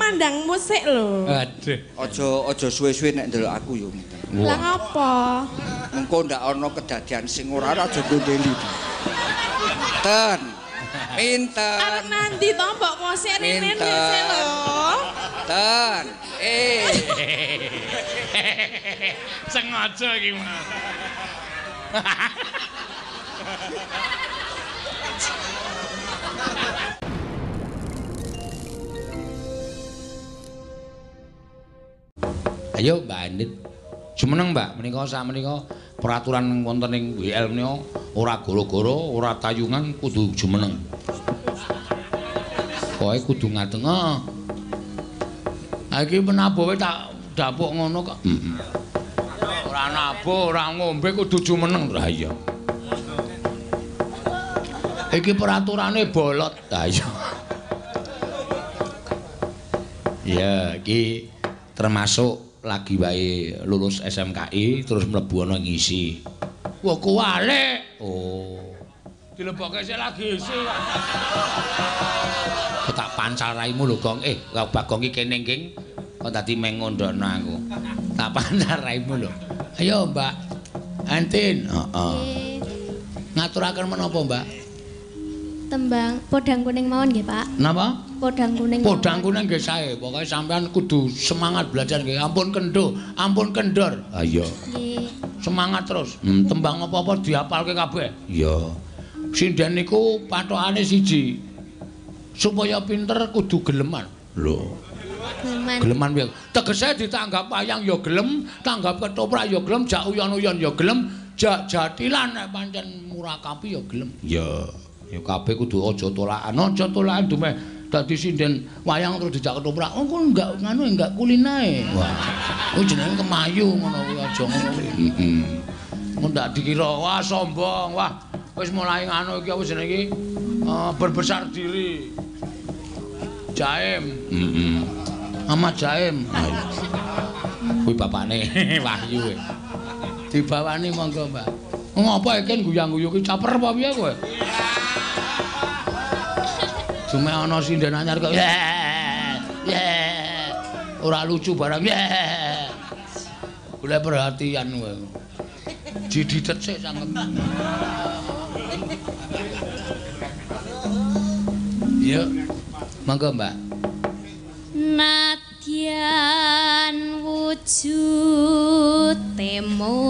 mandang musik lho. Aduh. Aja suwe-suwe nek ndelok aku yo. Lah ngopo? Mengko ndak ana kedadian sing ora aja gondeli. Ten. Pinten. Arep nanti to mbok musik rene dhisik lho. Ten. Sengaja iki, Mas. Ayo Mbak Andit. Jumeneng Mbak, menika sakmenika peraturan wonten ing WL menika ora goro-goro, ora tayungan kudu jumeneng. Pokoke kudu ngateng. Ha iki menabuhe tak dapuk ngono kok. Heeh. Ora nabuh, ora ngombe kudu jumeneng. Lah iya. Iki peraturane bolot. Lah iya. Ya, iki termasuk lagi wae lulus SMKI terus mlebu ana ngisi. Wah, kuwalik. Oh. Dilebokke sik lagi isi. Kok tak pancal raimu lho, Gong. Bagong iki kene, King. Kok dadi meng ngondokno aku. Tak pancal raimu lho. Ayo, Mbak. Antin. Heeh. Ngaturaken menapa, Mbak? Tembang Podang Kuning mawon nggih, Pak. Napa? Podang Kuning. Podang Kuning nggih sae. Pokoke sampean kudu semangat belajar nggih. Ampun kendho, ampun kendor. Ha iya. Nggih. Semangat terus. Tembang apa-apa diapalke kabeh. Iya. Sinden niku pathokane siji. Supaya pinter kudu geleman. Lho. Geleman. Geleman piye? Tegese ditanggap wayang ya gelem, tanggap ketoprak ya gelem, jak uyon-uyon ya gelem, jak jatilan nek pancen murakapi ya gelem. Iya. Ya kabeh kudu aja tolakan dumeh dadi sinden wayang terus dijak ketoprak. Oh, kok enggak nganu enggak kulinae. Wah. Kuwi jenenge kemayu ngono kuwi aja ngono kuwi. Heeh. Engko ndak dikira wah sombong, wah wis mulai nganu iki apa jenenge iki? Berbesar diri. Jaim. Heeh. Ahmad Jaim. Kuwi bapakne Wahyu. Dibawani monggo, Mbak. Ngopo iki guyang-guyu ki caper apa piye kowe? Cuma ana sinden anyar kok. Yeah. Ora lucu barang. Yeah. Golek perhatian kowe. Dididet sik cangkem. Iya. Monggo, Mbak. Nadyan wujud temung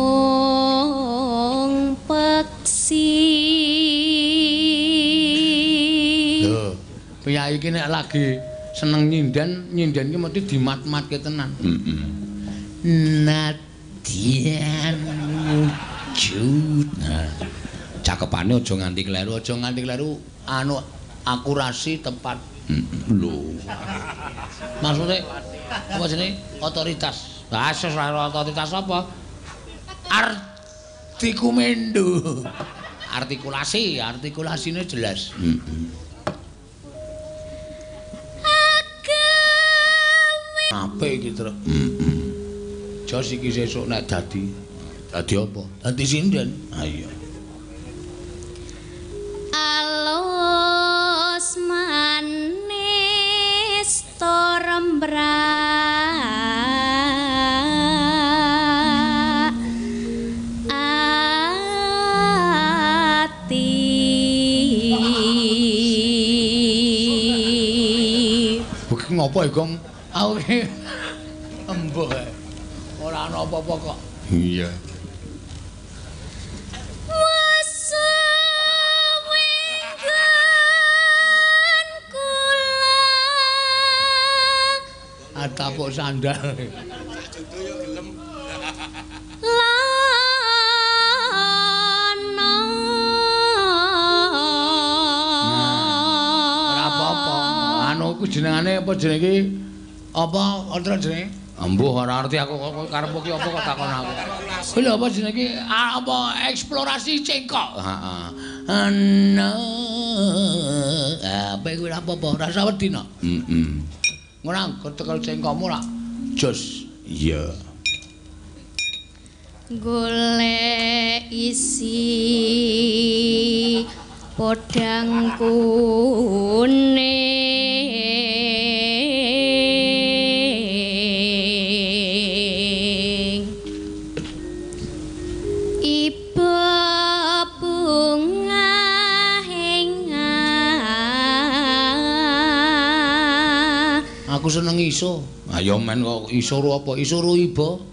peksi. Lho, priyayi iki nek lagi seneng nyinden, nyinden ki mesti dimat-matke tenan. Heeh. Nadyan wujud. Nah, cakepane aja nganti kleru, aja nganti kleru anu akurasi tepat. Lho. Maksudnya apa jenenge? Otoritas. Lah otoritas apa? Artikumendo. Artikulasi, artikulasine jelas. Heeh. Apik iki, Truk. Heeh. Jos iki sesuk nek dadi. Dadi apa? Dadi sinden. Ha iya. Alus manis torembrak ati. Iki ngopo iki, Gong? Aku iki embuh. Ora ana apa-apa kok. Iya. Atapuk sandal. Lana. Ora apa-apa. Anu ku jenengane apa jenenge iki? Apa ora jenenge? Embuh ora ngerti aku karepku ki apa kok takon aku. Kuwi lho apa jenenge iki? Apa eksplorasi cengkok. Heeh. Ana. Apa kuwi ora apa-apa, rasa wedi no. Heeh. Ora tekel cengkokmu ra jos. Iya. Golek isi podang kuning. Aku seneng iso. Ayo men kok iso ru apa? Iso ru iba.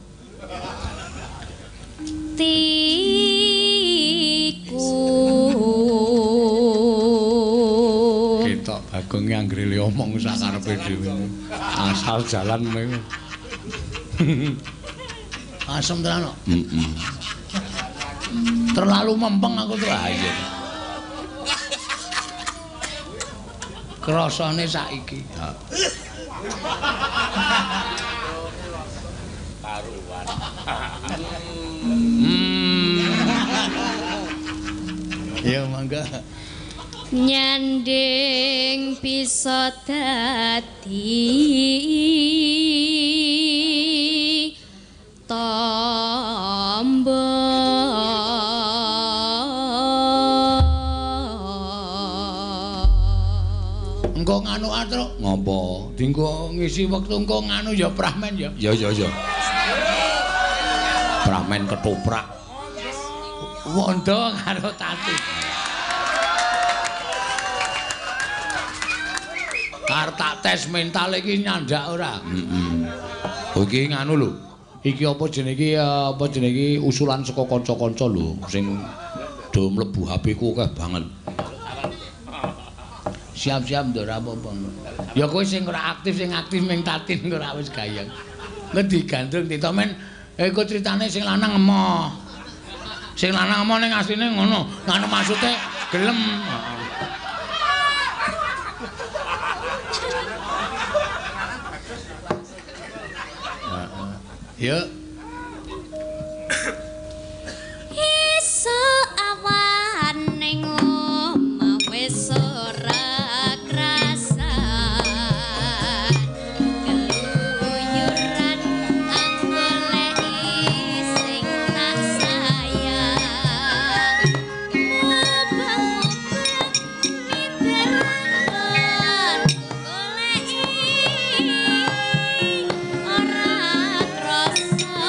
Tiku. Ketok Bagong anggere le omong sakarepe dhewe. Asal jalan kowe. Asem tenan kok. Heeh. Terlalu mempeng aku tuh. Ah iya. Krasane saiki. Karuan. Ya mangga. Nyanding bisa dadi tombo. Engko nganu atruk ngopo? Dinggo ngisi wektu engko nganu ya pramen ya. Ya ya ya. Pramen ketoprak. Wondo karo Tati. Arep tak tes mental iki nyandak ora? Heeh. Iki nganu lho. Iki apa jenenge iki apa jenenge iki usulan saka kanca-kanca lho sing do mlebu HP ku akeh banget. Siap-siap nduk ora apa-apa. Ya kowe sing ora aktif sing aktif ming Tatin ora wis gayeng. Ngendi gandrung Tito men iku critane sing lanang emoh. Sing lanang emoh ning asline ngono. Ngono maksude gelem. Heeh. Yuk. Iso awan ning omah wis ora krasan. Keluyuran anggoleki sing tak sayang. Mubeng-mubeng miteran goleki ora krasa.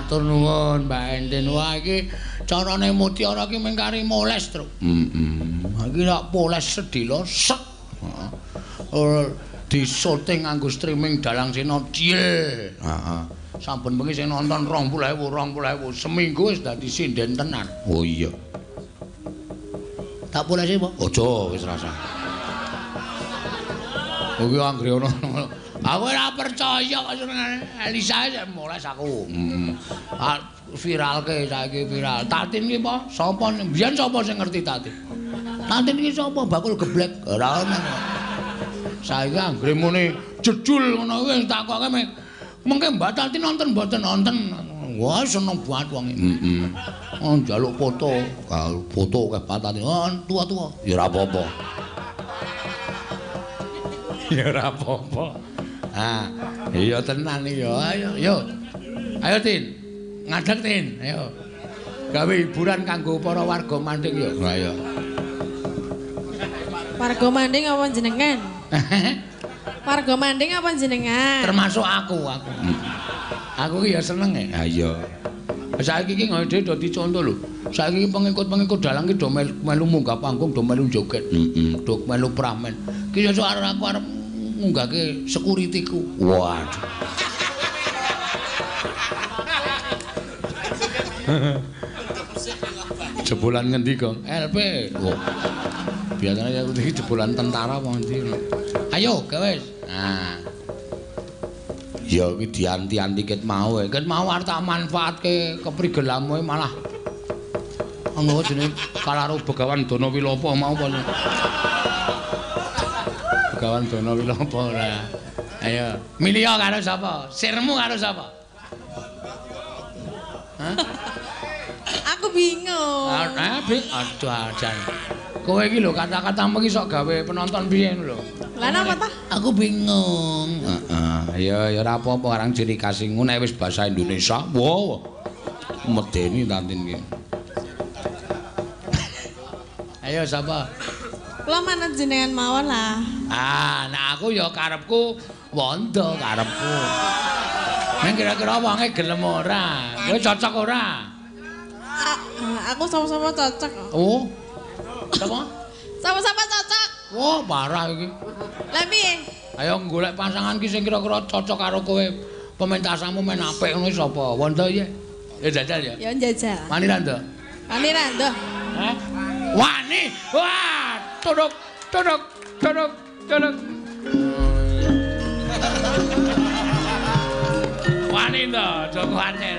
Matur nuwun Mbak Entin. Wah iki carane mutiara iki mung kari moles, Truk. Heeh. Iki lak poles sedhela sek. Heeh. Disoting nganggo streaming Dalang Sena ciel. Heeh. Saben bengi sing nonton 20.000, 20.000 seminggu wis dadi sinden tenan. Oh iya. Tak polese apa? Aja wis rasah. Kuwi anggere ono. Aku ora percaya kok Elisa moles aku. Heeh. Viralke saiki viral. Tatin ki apa? Sapa mbiyen sapa sing ngerti Tatin? Tatin ki sapa? Bakul geblek. Ora ono. Saiki anggere muni jedul ngono kuwi takoke mengke Mbak Tatin nonton mboten nonton. Wah seneng banget wong iki. Heeh. Oh njaluk foto. Foto akeh Mbak Tatin. Oh tua-tua. Ya ora apa-apa. Ya ora apa-apa. Ah, iya tenan iki ya. Ayo, yo. Ayo Tin. Ngadeg Tin, ayo. Gawe hiburan kanggo para warga Manding ya. Ayo. Warga Manding apa jenengan? Warga Manding apa jenengan? Termasuk aku. Aku ki ya seneng ya. Ha iya. Saiki iki ngene dhewe dadi conto lho. Saiki pengikut-pengikut dalang ki do melu munggah panggung, do melu joget. Heeh, do melu pramen. Ki sesuk arep aku arep ngunggahke sekuritiku. Waduh. Jebolan ngendi, Gong? LP. Oh. Biasanya aku iki jebolan tentara apa ngendi. Ayo, gawe. Nah. Ya iki dianti-anti ket mau. Ket mau arep tak manfaatke keprigelanmu malah ana jenenge kalaro Begawan Dana Wilapa mau apa. Begawan Dana Wilapa ora. Ayo, milih karo sapa? Sirmu karo sapa? Hah? Aku bingung. Aduh ajan. Kowe iki lho kata-katamu iki sok gawe penonton piye ngono lho. Lah napa ta? Aku bingung. Heeh. Ya ya ora apa-apa arang ciri khas ngono nek wis basa Indonesia. Wow. Medeni Tatin iki. Ayo sapa? Kula manut jenengan mawon lah. Ah, nek aku ya karepku wondo karepku. Nek kira-kira wonge gelem ora? Kowe cocok ora? Aku sama-sama cocok. Oh. Sapa? Sama-sama cocok. Wah, parah iki. Lah piye? Ayo golek pasangan ki sing kira-kira cocok karo kowe. Pementasanmu men apik ngono sapa? Wondo ya? Ya jajal ya? Ya jajal. Wani ra, Nduk? Wani ra, Nduk? Hah? Wani. Wah, turuk turuk turuk turuk. Wani to, aja kuwatir.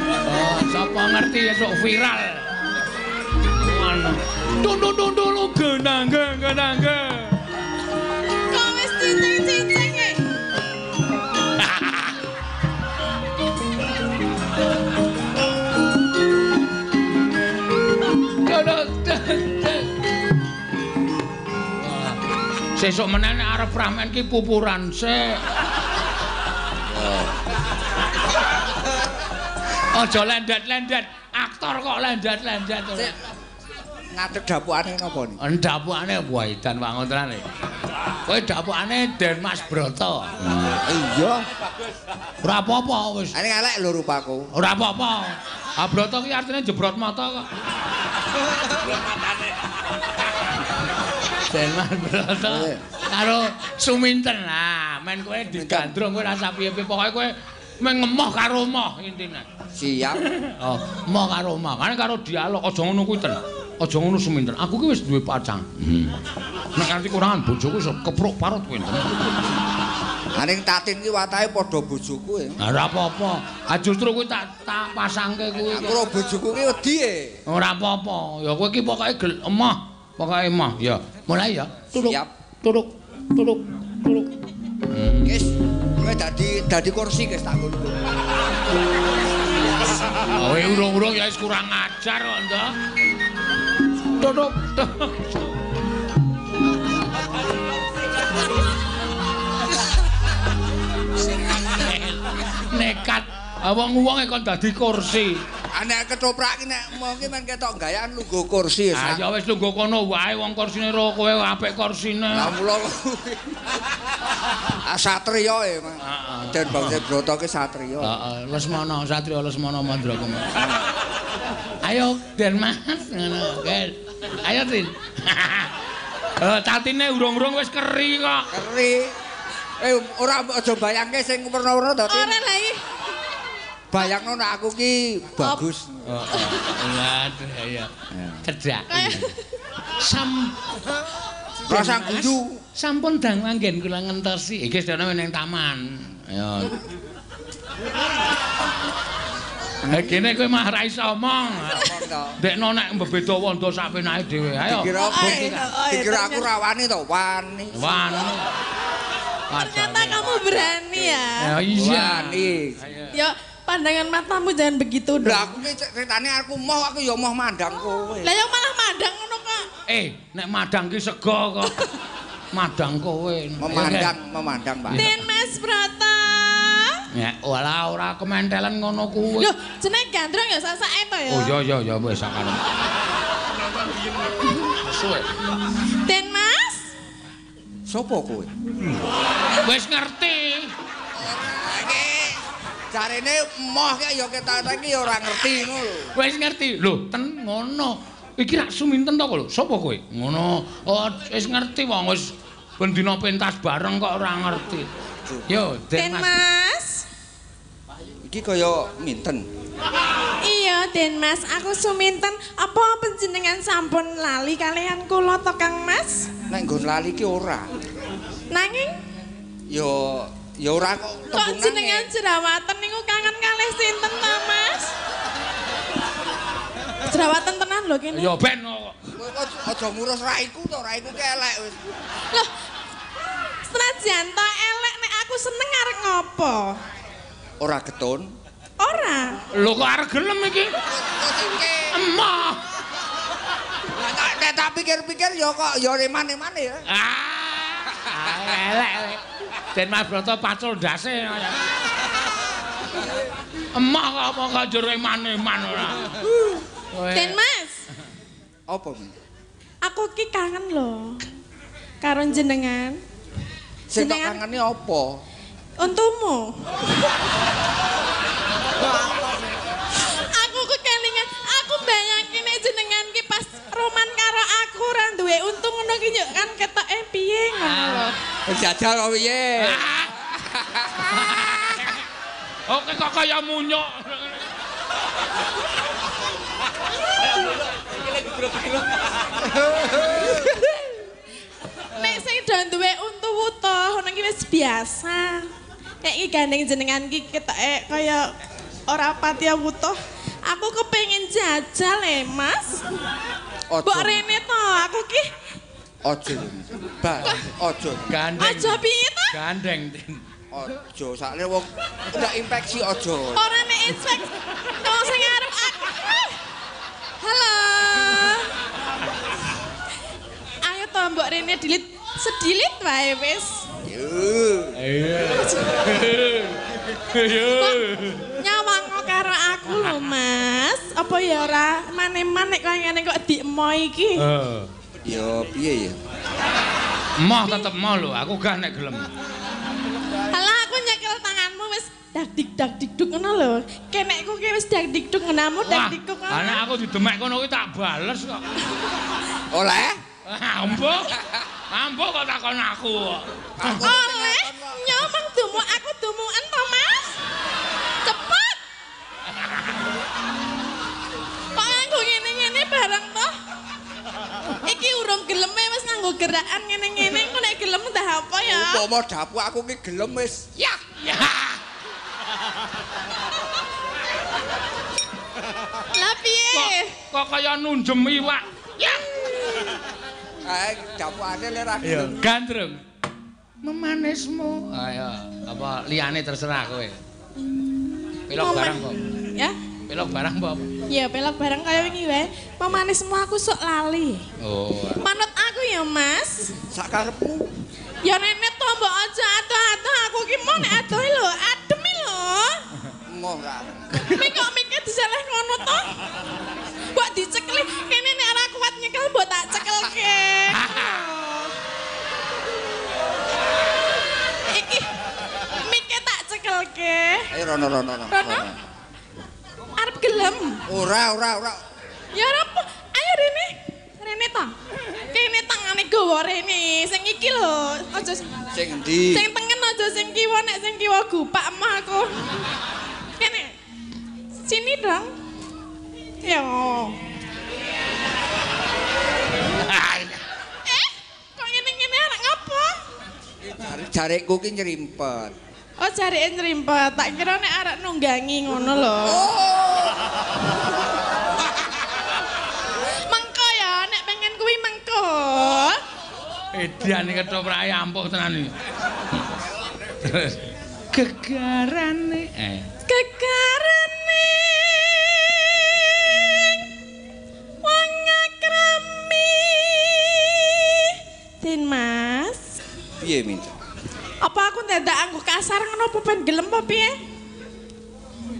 Oh, sapa ngerti esuk viral. Ngono. Dun dun dun dun genang genang. Kok wis cincing-cincing e. Sesuk meneh nek arep ramen ki pupuran sik. Aja lendet-lendet, aktor kok lendet-lendet. Sik. Ngadeg dapukane napa niki? Dapukane wah edan wangun tenan iki. Kowe dapukane Den Mas Broto. Iya. Ora apa-apa wis. Ane elek lho rupaku. Ora apa-apa. Ah Broto ki artine jebrot mata kok. Jebrot matane. Den Mas Broto karo Suminten. Nah, men kowe digandrung kowe rasa piye-piye pokoke kowe mengemoh karo moh intine. Siap. Oh, moh karo moh. Kan karo dialog aja ngono kuwi ten. Aja ngono Suminten. Aku ki wis duwe pacang. Nek nganti kurangan bojoku iso kepruk parut kowe enten. Aning Tatin ki watake padha bojoku e. Ora apa-apa. Ah justru kuwi tak pasangke kuwi. Aku ro bojoku ki wedi e. Ora apa-apa. Ya kowe ki pokoke emoh. Pokoke emoh. Ya, mulai ya. Turuk. Siap. Turuk. Turuk. Turuk. Wis, kowe dadi kursi guys tak ngono. Kowe urung-urung ya wis kurang ajar kok, Nduk. Turuk. Nekat wong-wong kon dadi kursi. Nek ketoprak ki nek mong ki men ketok gayan lungguh kursi. Ah ya wis lungguh kono wae wong kursine ro kowe apik kursine. Lah mula. Ah satriya e, Mas. Den Bangsa Broto ki satriya. Heeh, Lesmana, satriya Lesmana Mandrakumara. Ayo Den Mas ngono. Ayo Tin. Eh tatine urung-urung wis keri kok. Keri. Ora aja bayangke sing werna-werna to, Tin. Ora lah iki. Bayangno nek aku ki bagus. Heeh. Iya. Cedhak. Sam rasa guyu. Sampun dang manggen kula ngentosi. Iki sedana ning taman. Ayo. Kene kowe mah ra iso omong. Ndekno nek mbebeda wondo sak penake dhewe. Ayo. Dikira aku ra wani to, wani. Wani. Ternyata kamu berani ya. Ya iya. Wani. Ya pandangan matamu jangan begitu dong. Lah aku ki ceritane aku moh, aku ya moh mandang kowe. Lah ya malah mandang ngono kok. Nek madang ki sego kok. Madang kowe. Memandang, memandang, Pak. Den Mas Broto. Ya, walah ora kementelen ngono kuwi. Lho, jenenge gandrung ya sak-sake to ya. Oh iya iya ya wis sakarep. Suwe. Den Mas. Sopo kowe? Wis ngerti. Ora iki jarene emoh ki ya ketok iki ya ora ngerti ngono lho. Wis ngerti. Lho, ten ngono. Iki rak Suminten to lho. Sopo kowe? Ngono. Oh, wis ngerti wong wis ben dina pentas bareng kok ora ngerti. Yo, Den Mas. Iki kaya minten. Iya, Den Mas, aku Suminten. Apa panjenengan sampun lali kalian kula to, Kang Mas? Nek nggon lali ki ora. Nanging ya ya ora kok tembungane. Kok jenengan jerawatan niku kangen kalih sinten ta, Mas? Jerawatan tenan lho kene. Ya ben kok. Aja ngurus raiku to, raiku ki elek wis. Loh. Senajan ta elek nek aku seneng arek ngopo? Ora getun. Ora. Lho kok arek gelem iki? Emoh. Lah nek tak pikir-pikir ya kok ya eman-emane ya. Ah, elek. Den Mas Broto pacul ndase. Emoh kok apa kok njur eman-eman ora. Den Mas. Apa, Mi? Aku ki kangen lho karo jenengan. Sing tak kangeni apa? Untumu. Aku ku kelingan, aku bayangke nek jenengan ki pas roman karo aku ora duwe untu ngono ki yo kan ketoke piye ngono lho. Jajal kok piye? Oke kok kaya munyuk. Nek sing do duwe untu wutuh ngono ki wis biasa. Nek iki gandeng jenengan ki ketoke kaya ora patiya wutuh. Aku kepengin jajal e, Mas. Mbok rene to, aku ki aja. Ba, aja. Gandeng. Aja piye to? Gandeng, Tin. Aja, sakne wong udah infeksi aja. Ora nek infeksi. Wong sing arep aku. Halo. Ayo to mbok rene dilit sedilit wae wis. Yo. Yo. Nyawang karo aku lho, Mas. Apa ya ora maneman nek kaya ngene kok diemo iki? Heeh. Ya piye ya? Emoh tetep emoh lho, aku gah nek gelem. Halah aku nyekel tanganmu wis dak dik dak dikduk ngono lho. Kenekku ki wis dak dikduk ngenamu dak dikduk. Wah, nek aku didemek kono kuwi tak bales kok. Oleh? Ambo. Ambo kok takon aku kok. Oleh, nyomong dumu aku dumuken to, Mas. Cepet. Kok nganggo ngene-ngene bareng to? Iki urung geleme wis nganggo gerakan ngene-ngene, engko nek gelem entah apa ya. Upama dapuk aku ki gelem wis. Ya. Ya. Lah piye? Kok kaya nunjem iwak. Ya. Kae dapukane le ra gelem. Gandrung. Memanismu. Ayo, apa liyane terserah kowe. Pelok barang kok. Ya. Pelok barang apa? Ya, pelok barang kaya wingi wae. Pemanismu aku sok lali. Oh. Manut aku ya, Mas. Sak karepmu. Ya rene to mbok aja atuh-atuh aku ki mau nek adoh lho, adem lho. Emoh ra. Mik kok mike diseleh ngono to? Mbok dicekli kene nek ora kuat nyekel mbok tak cekelke. Iki Ayo rono rono rono. Rono? Arep gelem. Ora ora ora. Ya ora apa. Ayo rene. Rene ta. Kene tangane gawa rene. Sing iki lho, aja sing endi? Sing tengen aja sing kiwa, nek sing kiwa gupak mah aku. Kene. Sini dong. Yo. Kok ngene-ngene arek ngapa? Jarekku ki nyerimpet. Oh, jareke nyerimpet. Tak kira nek arek nunggangi ngono lho. Oh. Mengko ya, nek pengen kuwi mengko. Edan iki ketoprake ampuh tenan iki. Terus gegarane gegarane wong akrami. Din Mas. Piye minta? Apa aku ndadak anggo kasar ngono apa ben gelem apa piye?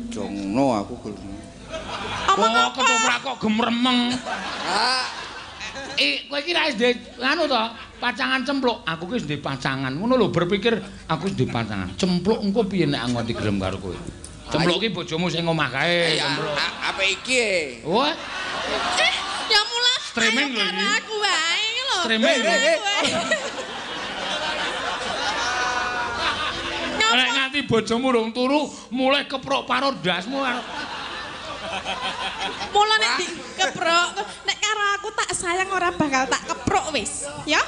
Jongno aku gelem. Omong apa? Ketoprak kok gemremeng. Ah. Kowe iki ra wis duwe anu to, pacangan cempluk. Aku ki wis duwe pacangan. Ngono lho berpikir aku wis duwe pacangan. Cempluk engko piye nek aku nganti gelem karo kowe? Cempluk ki bojomu sing omah kae, cempluk. Apa iki? Wah. Ya mula streaming lho iki. Aku wae lho. Streaming lho. Nek nganti bojomu rung turu, mulai keprok parur ndasmu. Mula nek dikeprok, nek karo aku tak sayang ora bakal tak keprok wis, ya.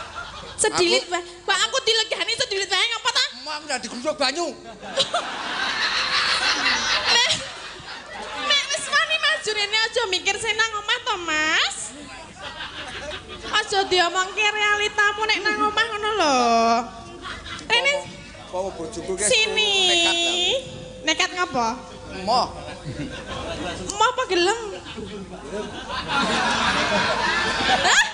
Sedilit wae. Wah aku dilegani sedilit wae ngapa ta? Mau aku ndak digrusuk banyu. Nek wis wani maju rene aja mikir sing nang omah to, Mas. Aja diomongke realitamu nek nang omah ngono lho. Rene apa bojoku ki sini. Nekat ngapa? Emoh. Emoh apa gelem? Hah?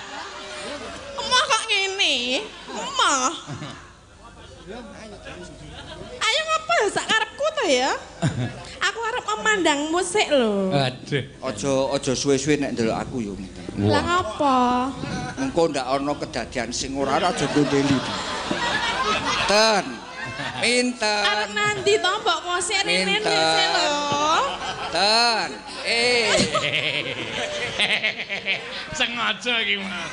Emoh kok ngene? Emoh. Ayo ngapa sak karepku to ya? Aku arep memandangmu sik lho. Aduh. Aja suwe-suwe nek ndelok aku yo. Lah ngapa? Mengko ndak ana kedadian sing ora aja gondeli. Ten. Pinter. Arep nanti to mbok mosik rene dhisik lho. Ten. Sengaja iki Mas.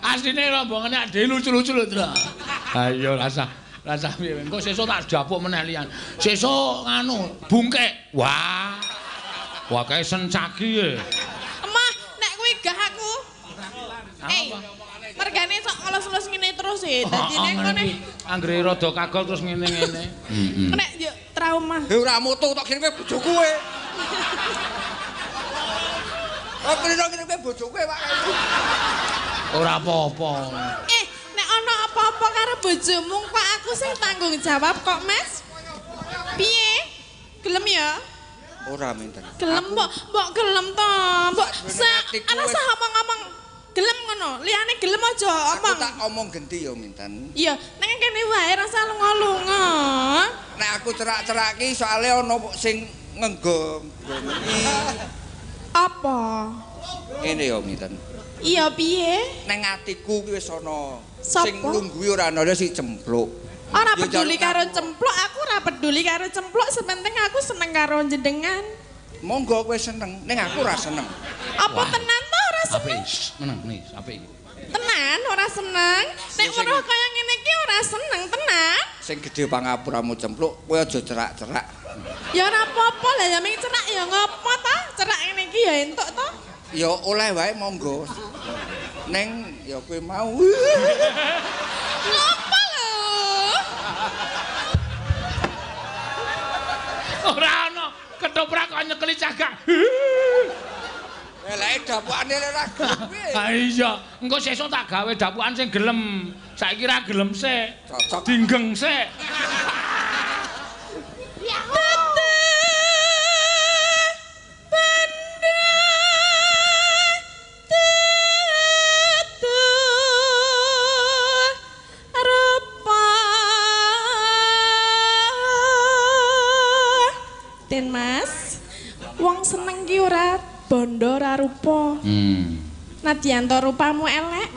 Asline rombongane ade lucu-lucu lho, Tru. Ayo rasah rasah piye engko sesuk tak dapuk meneh liyan. Sesuk nganu bungkek. Wah. Wah kae sencaki e. Emah nek kuwi gah aku. Mergane sok ngelus-elus ngene terus e. Dadine ngene anggere rada kagol terus ngene-ngene. Heeh. Nek yo trauma. He ora moto tok kirime bojoku e. Oh kirime bojoku e Pak. Ora apa-apa. Nek ana apa-apa karo bojomu kok aku sing tanggung jawab kok, Mas. Piye? Gelem ya? Ora minten. Gelem mbok, mbok gelem to. Mbok ana sah omong-omong gelem ngono. Liyane gelem aja omong. Aku tak omong genti ya minten. Iya, nang kene wae rasa lunga-lunga. Nek aku cerak-cerak ki soalé ana sing ngenggo iki. Apa? Ngene ya minten. Iya piye? Nang atiku ki wis ana sing nglungguhi ora ana si cempluk. Ora peduli karo cempluk, aku ora peduli karo cempluk, sepenting aku seneng karo jenengan. Monggo kowe seneng, ning aku ora seneng. Apa tenan to ora seneng? Apik, meneng nih, apik iki. Tenan ora seneng? Nek weruh kaya ngene iki ora seneng tenan. Sing gedhe pangapuramu cempluk, kowe aja cerak-cerak. Ya ora apa-apa lah ya ming cerak ya ngopo ta? Cerak ngene iki ya entuk to. Ya oleh wae monggo. Neng ya kowe mau. Ngopo lho? Ora ana ketoprak kok nyekeli cagak. Eleke dapukane ora gelem piye. Ha iya, engko sesuk tak gawe dapukan sing gelem. Saiki ra gelem sik. Cocok. Dinggeng sik. Den Mas, wong seneng ki ora bondo ora rupa. Nadyan to rupamu elek.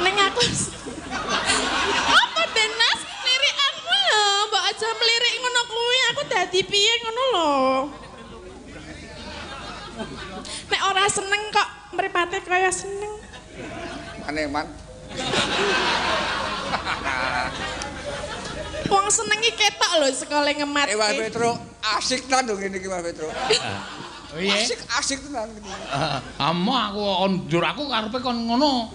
Ning aku apa Den Mas? Lirikanmu lho, mbok aja melirik ngono kuwi, aku dadi piye ngono lho. Nek ora seneng kok mripate kaya seneng. Aneh man. Wong seneng iki ketok lho sekole ngematke. Mas Petro, asik tenan lho ngene iki Mas Petro. Piye? Asik tenan ngene. Amoh aku ndur aku karepe kon ngono.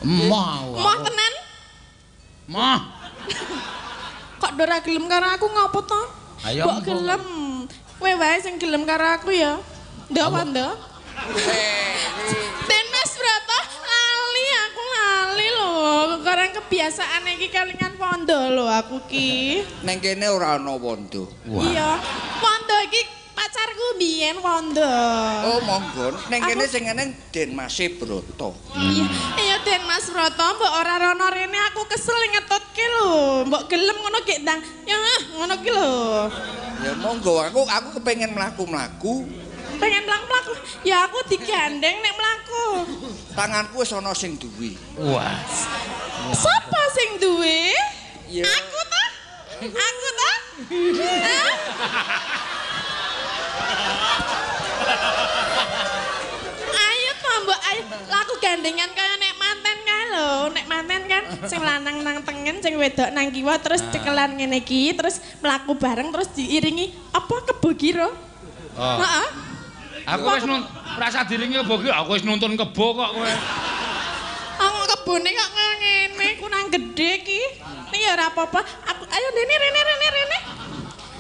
Emoh aku. Emoh tenan? Emoh. Kok ora gelem karo aku ngopo to? Mbok gelem. Kowe wae sing gelem karo aku ya. Ndok apa ndok? Tenes Broto lali aku lali lho. Karang kebiasaan iki kelingan wondo lho aku ki. Neng kene ora ana wondo. Iya, wondo iki pacarku mbiyen wondo. Oh monggo. Neng kene sing eneng Den Mas Broto. Iya, iya Den Mas Broto mbok ora rono rene aku kesel ngetutke lho. Mbok gelem ngono gek ndang. Ya ngono ki lho. Ya monggo aku kepengin mlaku-mlaku. Pengen mlaku-mlaku. Ya aku digandeng nek mlaku. Tanganku wis ana sing duwe. Wah. Sapa sing duwe? Ya. Aku ta? Aku ta? Hah? Ayo to mbok ayo. Lah aku gandengan kaya nek manten kae lho. Nek manten kan sing lanang nang tengen, sing wedok nang kiwa terus cekelan ngene iki, terus mlaku bareng terus diiringi apa kebo kira? Oh. Heeh. Aku wis rasa diringi kebo ki, aku wis nuntun kebo kok kowe. Aku kebone kok ngene, ku nang gedhe ki. Ning ya ora apa-apa. Aku ayo rene rene rene rene.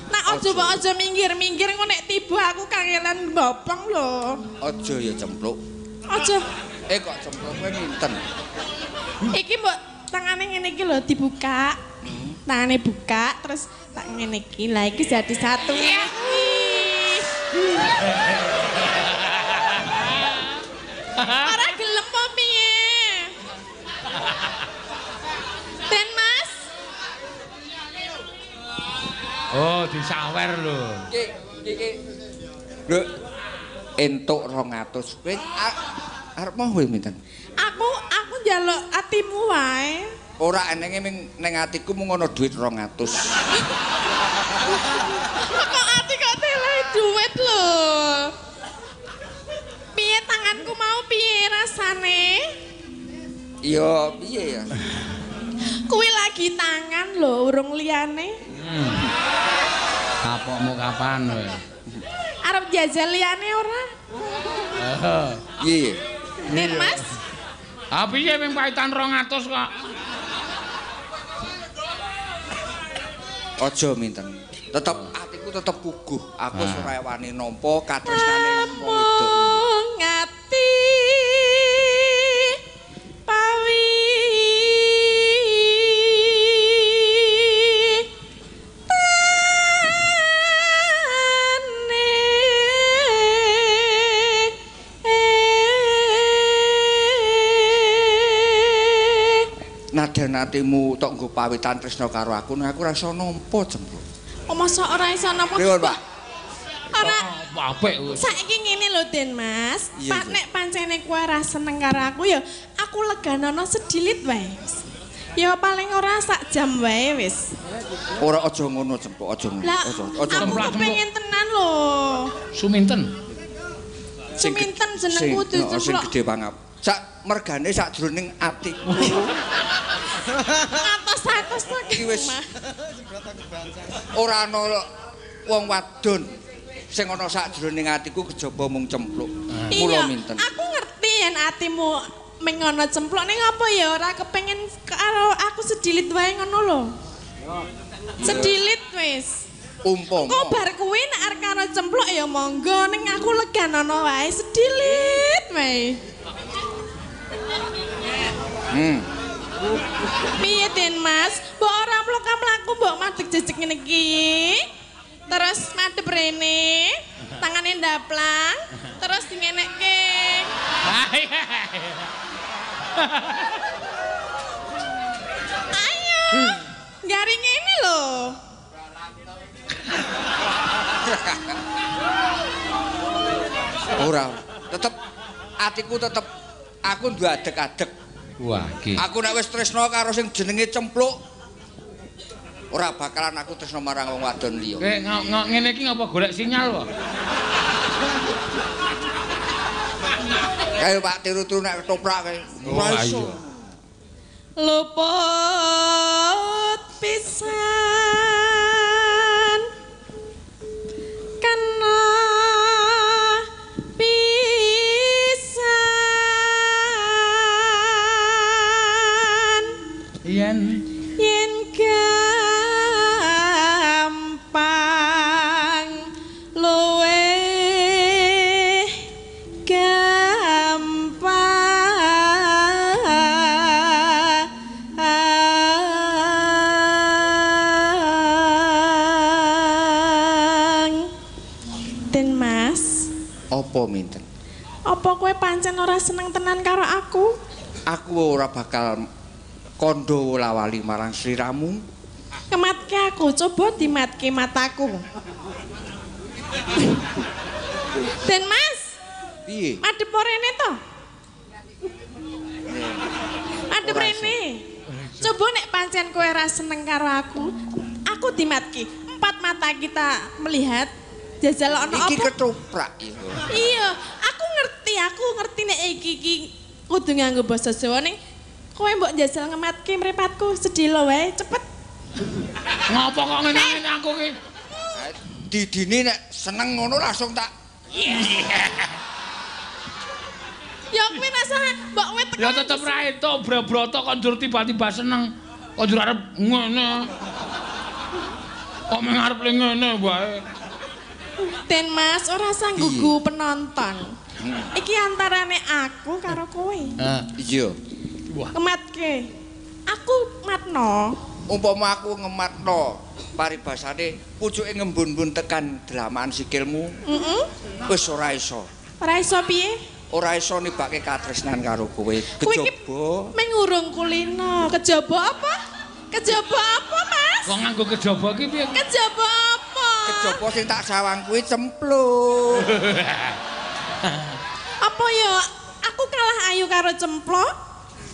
Nak aja mbok aja minggir-minggir engko nek tiba aku kangelan bopong lho. Aja ya cempluk. Aja. Kok cempluk kowe minten. Iki mbok tangane ngene iki lho dibuka. Tangane buka terus tak ngene iki. Lah iki jadi satu. Ora gelem apa piye? Den Mas. Oh, disawer lho. Iki iki. Lho entuk 200. Kowe arep moh kowe minten? Aku njaluk atimu wae. Ora enenge ming ning atiku mung ana dhuwit 200. Kok ati kok tele duit lho. Piye tanganku mau piye rasane? Iya, piye ya? Kuwi lagi tangan lho, urung liyane. Kapokmu kapan kowe? Arep jajal liyane ora? Piye? Den Mas. Ah piye ping paitan 200 kok. Aja minten. Tetep atiku tetep puguh. Aku ora wani nampa katresnane wong wedok. Ngati pawi tane. Nadan atimu tok nggo pawitan tresna karo aku, nek aku ora iso nampa cempluk. Oh, masa ora iso nampa? Pripun, Pak? Ora apik wis. Saiki ngene lho Den Mas, Pak nek pancene kowe ora seneng karo aku ya aku leganono sedilit wae. Ya paling ora sak jam wae wis. Ora aja ngono cempluk, aja ngono. Aja aku kepengin tenan lho. Suminten. Suminten jenengku cempluk. Sing gedhe pangap. Sak mergane sakjroning atiku. Atos-atos to iki wis. Ora ana wong wadon sing ana sakjroning atiku kejaba mung cempluk. Mula minten. Aku ngerti yen atimu ming ana cempluk ning apa ya ora kepengin karo aku sedilit wae ngono lho. Sedilit wis. Umpama. Kok bar kuwi nek arep karo cempluk ya monggo ning aku leganono wae sedilit wae. Piye Den Mas? Mbok ora mlaku-mlaku mbok madeg jejeg ngene iki. Terus madhep rene, tangane ndaplang, terus dingenekke. Ayo, garing ngene lho. Ora, tetep atiku tetep aku ndadeg-adeg. Wah, iki. Aku nek wis tresna karo sing jenenge Cempluk, ora bakalan aku tresna marang wong wadon liya. Ngene iki ngapa golek sinyal wae? Kae Pak tiru-tiru nek ketoprak kae. Ora iso. Luput pisan kena pisan yen yen gampang luwih gampang. Den Mas, apa minten? Apa kowe pancen ora seneng tenan karo aku? Aku ora bakal kandha wolawali marang sliramu. Kematke aku, coba dimatke mataku. Den Mas, piye? Madhep rene to? Madhep rene. Coba nek pancen kowe ora seneng karo aku, aku dimatke. Empat mata kita melihat jajal ana apa? Iki ketoprak iki. Iya, aku ngerti nek iki iki kudu nganggo basa Jawa ning kowe mbok njajal ngematke mripatku sedhela wae cepet. Ngopo kok ngene-ngene aku ki? Didine nek seneng ngono langsung tak. Ya kuwi rasane mbok kowe tekan. Ya tetep ra entuk bro-broto kok njur tiba-tiba seneng. Kok njur arep ngene. Kok meng arep ngene wae. Den Mas ora sanggugu penonton. Iki antarane aku karo kowe. Iya. Wah. Ngematke. Aku matno. Umpama aku ngematno paribasane pucuke ngembun-mbun tekan dlamaan sikilmu. Heeh. Wis ora iso. Ora iso piye? Ora iso nibake katresnan karo kowe. Kejaba meng urung kulino. Kejaba apa? Kejaba apa, Mas? Kok nganggo kejaba ki piye? Kejaba apa? Kejaba sing tak sawang kuwi cempluk. Apa ya? Aku kalah ayu karo cempluk?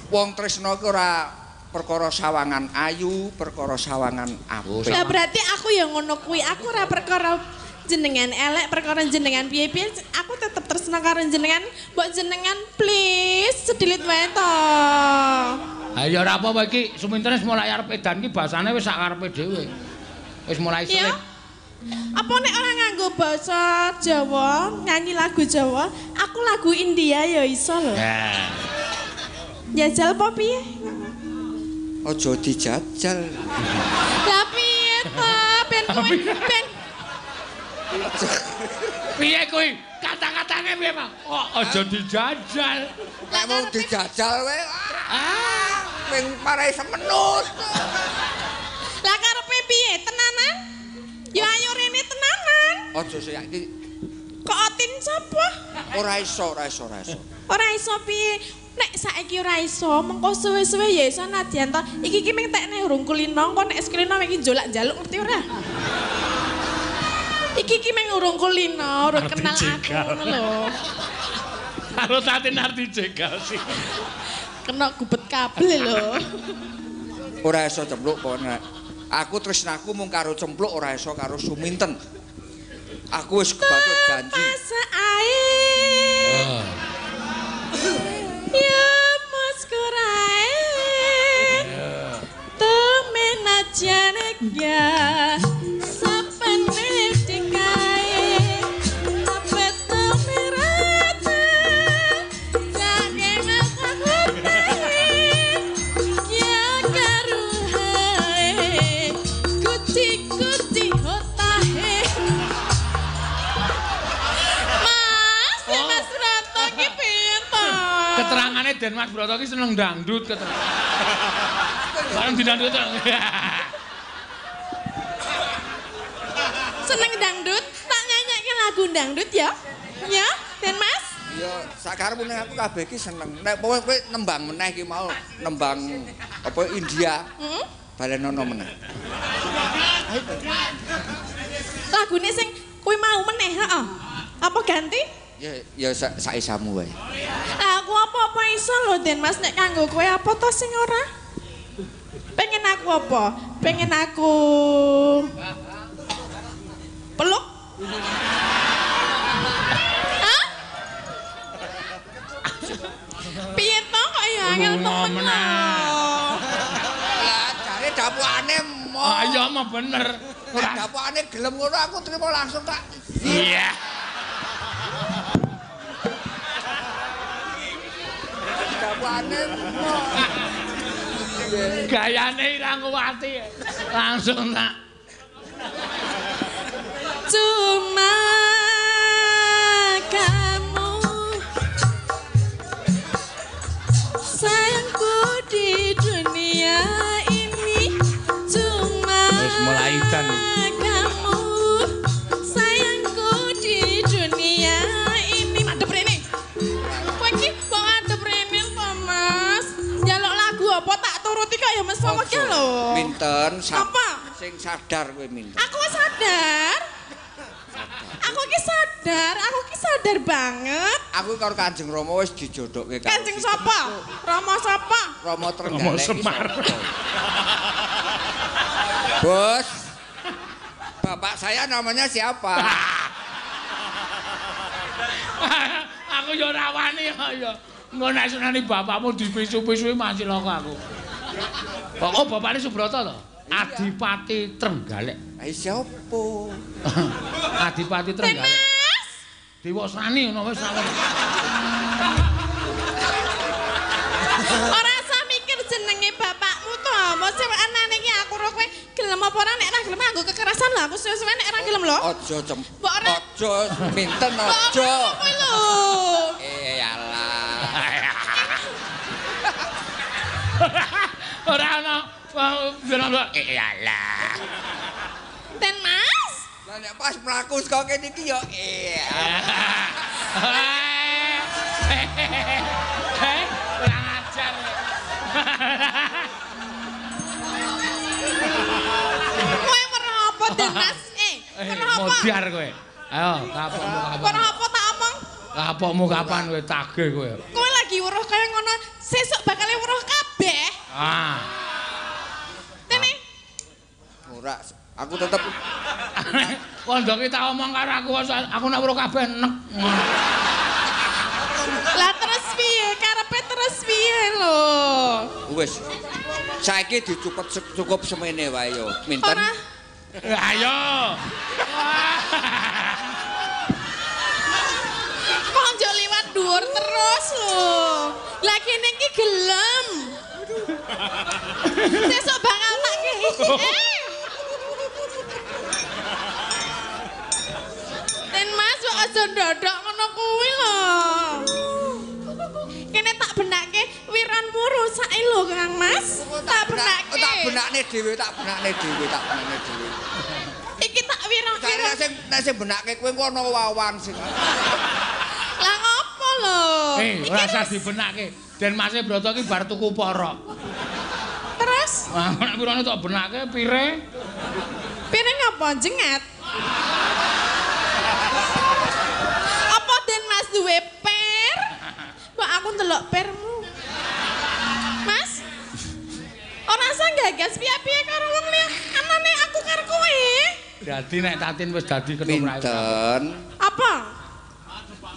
Wong tresna ki ora perkara sawangan ayu, perkara sawangan apik. Lah berarti aku ya ngono kuwi. Aku ora perkara jenengan elek, perkara jenengan piye-piye, aku tetep tresna karo jenengan. Mbok jenengan please sedilit wae to. Ha ya ora apa-apa iki, Suminten wis mulai arep edan iki basane wis sak karepe dhewe. Wis mulai sulit. Apa nek ora nganggo basa Jawa, nyanyi lagu Jawa, aku lagu India ya iso lho. Ya. Jajal apa piye? Aja dijajal. Lah piye to? Ben kowe ben piye kuwi? Kata-katane piye, Pak? Oh, aja dijajal. Nek mau dijajal wae. Ah, ping marai semenut. Lah karepe piye? Tenanan? Ya ayo rene tenanan. Aja sik iki. Kok otin sapa? Ora iso, ora iso, ora iso. Ora iso piye? Nek saiki ora iso, mengko suwe-suwe ya iso nadyan to. Iki ki mung tekne urung kulino, engko nek kulino iki njolak-njaluk ngerti ora? Iki ki mung urung kulino, urung kenal aku ngono lho. Karo Tatin arti jegal sih. Kena gubet kabel lho. Ora iso cempluk pokoke. Aku tresnaku mung karo cempluk ora iso karo Suminten. Aku wis kebacut janji. Ya mas kurae. Temen aja ya. Sapene dikae. Apet merata. Jage makote. Ya karuhae. Kuci-kuci hotahe. Mas, Mas Broto ki piye to? Keterangane Den Mas Broto ki seneng dangdut keterangan. Bareng didangdut. Seneng dangdut, tak nyanyikke lagu dangdut ya. Ya, Den Mas. Ya, sakarepmu nek aku kabeh iki seneng. Nek kowe nembang meneh iki mau nembang apa India. Heeh. Balenono meneh. Lagune sing kuwi mau meneh, heeh. Apa ganti? Ya ya sak isamu wae. Lah aku apa-apa iso lho Den Mas nek kanggo kowe apa to sing ora? Pengen aku apa? Pengen aku peluk? Hah? Piye to kok ya angel temen lho. Lah jare dapukane mo. Ah iya mah bener. Nek dapukane gelem ngono aku trimo langsung tak. Iya. Dapukane mo. Gayane Irangwati langsung tak. Cuma kamu sayangku di dunia ini, cuma wis mulai dan kamu sayangku di dunia ini. Madep rene. Kowe iki kok madep rene to, Mas? Njaluk lagu apa tak turuti kok ya mesmo ki lho. Minten apa? Sing sadar kowe minten. Aku sadar. Aku ki sadar, aku ki sadar banget. Aku karo Kanjeng Rama wis dijodohke karo Kanjeng sapa? Rama sapa? Rama Trenggalek. Rama Semar. Bos. Bapak saya namanya siapa? Aku yo ora wani ya. Engko nek senani bapakmu dipisu-pisui masih loko aku. Oh, bapakne Subrata to? Adipati Trenggalek. Ha sapa? Adipati Trenggalek. Mas. Dewasrani ngono wis ora. Ora usah mikir jenenge bapakmu to. Mosok anane iki aku ro kowe gelem apa ora nek ora gelem nganggo kekerasan lho aku suwe-suwe nek ora gelem lho. Aja aja minten aja. Kowe lho. Eh alah. Ora ana alah. Ten Mas. Lah nek pas mlaku saka kene iki ya eh. Kurang ajar. Kowe weruh apa Den Mas? Weruh apa? Modiar kowe. Ayo, kapokmu kapan? Weruh apa tak omong? Kapokmu kapan kowe tagih kowe? Kowe lagi weruh kaya ngono, sesuk bakal weruh kabeh. Ah. Tene. Ora, aku tetep kondo ki tak omong karo aku, aku nek weruh kabeh nek. Lah terus piye? Karepe terus piye lho? Wis. Saiki dicupet cukup semene wae yo. Minten. Ora. Ayo. Kok njuk liwat dhuwur terus lho. Lah kene iki gelem. Sesuk bakal tak kei. Ten Mas kok aja ndodok ngono kuwi lho. Kene tak benake wiranmu rusake lho Kang Mas. Tak benake. Tak benakne dhewe, tak benakne dhewe, tak benakne dhewe. Iki tak wirang-wirang. Nek sing benake kowe engko ana wawan sing. Lah ngopo lho? Ora usah dibenake. Den Mase Brata iki bar tuku porok. Terus? Wah, nek wirane tak benake pire? Pire ngapa jengat? Apa Den Mas duwe per? Mbok aku ndelok permu. Mas? Ora usah gagas piye-piye karo wong liya. Anane aku karo kowe. Dadi nek Tatin wis dadi ketoprak. Minten. Apa?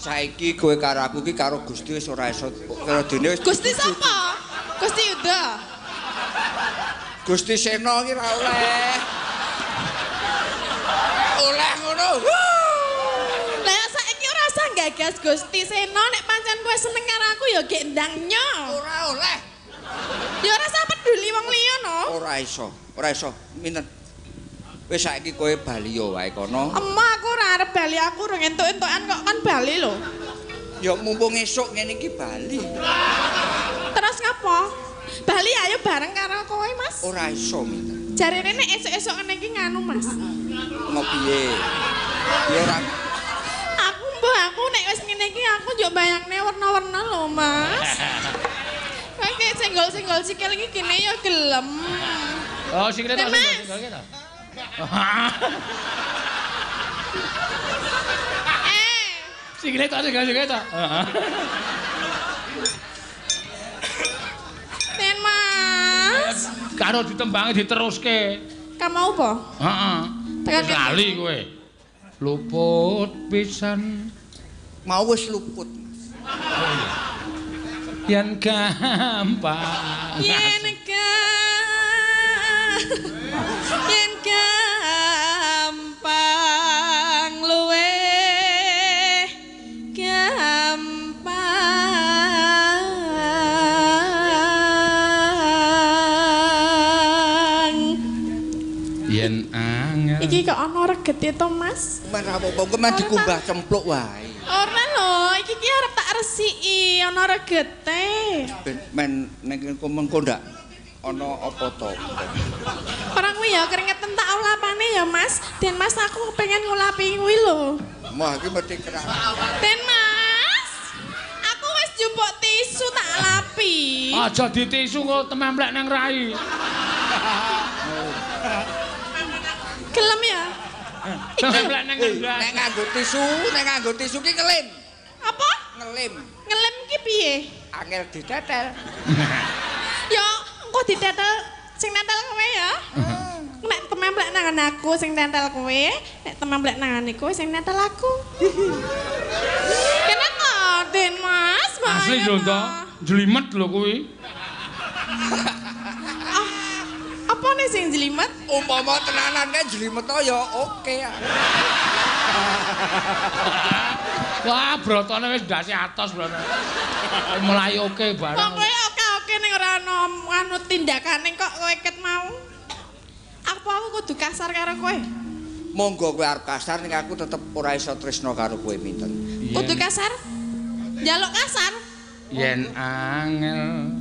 Saiki kowe karo aku iki karo Gusti wis ora iso karo dene wis. Gusti sapa? Gusti Yuda. Gusti Sena iki ora oleh. Oleh ngono. Lah saiki ora usah gagas Gusti Sena nek pancen kowe seneng karo aku ya gek ndang nyo. Ora oleh. Ya ora usah peduli wong liya no. Ora iso, ora iso. Minten. Wis saiki kowe bali yo wae kono. Emah aku ora arep bali, aku urung entuk-entukan kok kan bali lho. Ya mumpung esuk ngene iki bali. Terus ngapa? Bali ayo bareng karo kowe, Mas. Ora iso minten. Jarene nek esuk-esuk ngene iki nganu, Mas. Ngopiye? Ya ora. Aku mbah aku nek wis ngene iki aku njuk bayangne werna-werna lho, Mas. Kayak senggol-senggol sikil iki kene ya gelem. Oh, sikile tak senggol-senggol ki to. Sikile tok sikile tok. Heeh. Den Mas. Karo ditembangi diteruske. Ka mau apa? Heeh. Wis lali kowe. Luput pisan. Mau wis luput, Mas. Oh iya. Yen gampang. Yen gampang luweh gampang. Yen angel. Iki kok ana regete to, Mas? Men ra apa-apa, engko men dikumbah cempluk wae. Ora lho, iki ki arep tak resiki, ana regete. Ben men ning mengko ndak ana apa to. Ora kuwi ya keringetan tak ulapane ya, Mas. Den Mas aku pengen ngulapi kuwi lho. Wah, iki mesti kerah. Den Mas, aku wis njupuk tisu tak lapi. Aja ditisu kok tememplek nang rai. Gelem ya? Tememplek nang rai. Nek nganggo tisu, nek nganggo tisu ki ngelim. Apa? Ngelim. Ngelim ki piye? Angel ditetel. Ya, engko ditetel sing netel kowe ya. Nek tememplek nang aku sing netel kowe, nek tememplek nang kowe sing netel aku. Kenapa, Den Mas? Asli lho to, jlimet lho kuwi. Ah, apa nih sing jlimet? Umpama tenanan kae jlimet to ya oke. Wah, brotone wis ndase atos brotone. Mulai oke bareng. Wong kowe oke-oke ning ora ana anu tindakane kok kowe ket mau. Apa aku kudu kasar karo kowe? Monggo kowe arep kasar ning aku tetep ora iso tresno karo kowe minten. Kudu kasar? Njaluk kasar? Yen angel.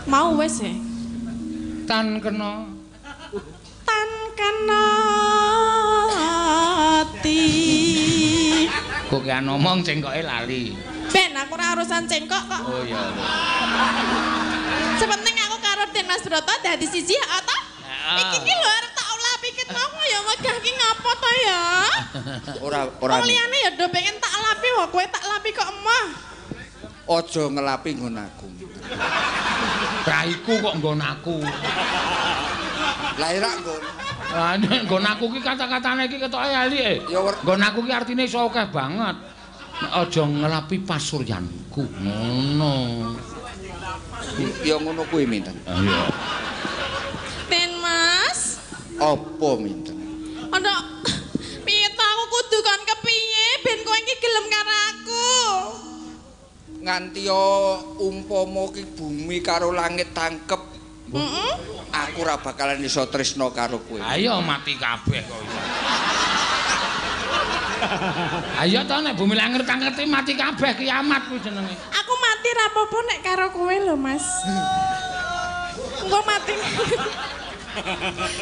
Mau wis e. Tan kena. Tan kena ati. Kok ki ngomong cengkoke lali. Ben aku ora urusan cengkok kok. Oh iya. Sepenting aku karo Den Mas Broto dadi siji ya ta? Iki ki lho arep tak ulapi ket mau ya megah ki ngopo to ya? Ora ora. Wong liyane ya do pengen tak lapi wae kowe tak lapi kok emoh. Aja ngelapi nggon aku. Raiku kok nggon aku. Lah ora nggon. Lah nggon aku ki kata-katane iki ketoke elike. Nggon aku ki artine iso akeh banget. Aja ngelapi pasuryanku ngono. Ya ngono kuwi minten. Iya. Den Mas. Apa minten? Ana piye to aku kudu kon kepiye ben kowe iki gelem karo aku? Nganti umpama ki bumi karo langit tangkep. Heeh. Aku ora bakalan iso tresno karo kowe. Ayo mati kabeh kok iso. Ayo to nek bumi langit tangkep mati kabeh kiamat kuwi jenenge. Aku mati ra apa-apa nek karo kowe lho, Mas. Engko mati.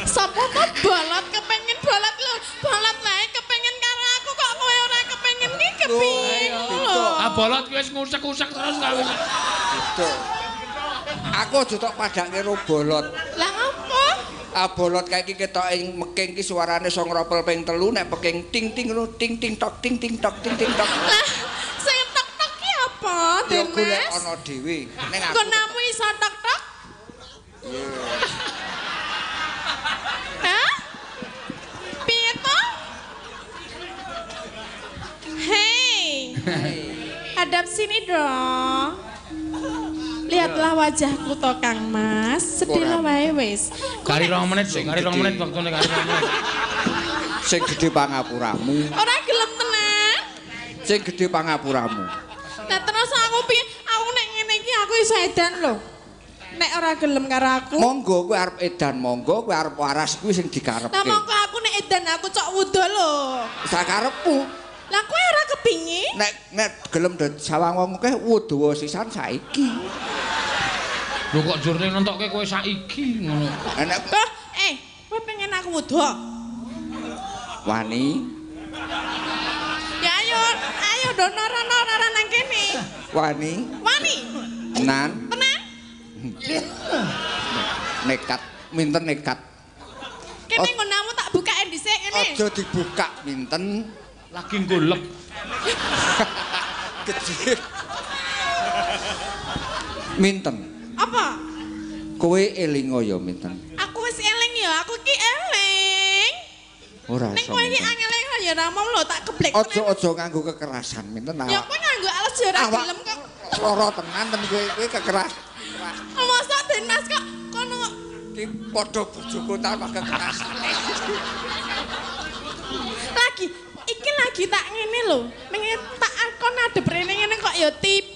Sopo to bolot kepengin bolot lho, bolot lae kepengin karo aku kok kowe ora kepengin ki kepiye lho. Ah bolot kuwi wis ngusek-usek terus ta wis. Aku aja tok padake karo bolot. Lah ngopo? Ah bolot kae iki ketoke meking ki suarane iso ngropel ping 3 nek peking ting ting ngono ting ting tok ting ting tok ting ting tok. Lah sing tok tok ki apa, Den Mas? Ya golek ana dhewe. Ning aku konamu iso tok tok? Hah? Piye to? Hei. Hadap sini dong. Lihatlah wajahku to Kang Mas, sedih wae wis. Kari 2 menit sing, kari 2 menit waktune kari 2 menit. Sing gedhe pangapuramu. Ora gelem tenan. Sing gedhe pangapuramu. Lah terus aku piye? Aku nek ngene iki aku iso edan lho. Nek ora gelem karo aku. Monggo kowe arep edan, monggo kowe arep waras kuwi sing dikarepke. Lah monggo aku nek edan aku cok wuda lho. Sakarepmu. Lah kowe ora kepingin? Nek nek gelem dadi sawang wong akeh wuda sisan saiki. Lho kok jurne nentokke kowe saiki ngono. Nek kowe pengen aku wuda? Wani. Ya ayo, ayo dono rono ora nang kene. Wani. Wani. Tenan. Tenan. Nekat, minten nekat. Kene nggonamu tak bukake dhisik ngene. Aja dibuka minten. Lagi golek. Gede. Minten. Apa? Kowe elingo ya Minten. Aku wis eling ya, aku ki eling. Ora iso. Ning kowe iki angel ya ora mau lho tak geblek. Aja-aja nganggo kekerasan Minten. Ya kowe nganggo alas ya ora gelem kok. Lara tenan ten kowe kekerasan. Mosok Den Mas kok kono ki padha bojoku tanpa kekerasan. Lagi iki lagi tak ngene lho. Menge tak kon adep rene ngene kok ya tiba.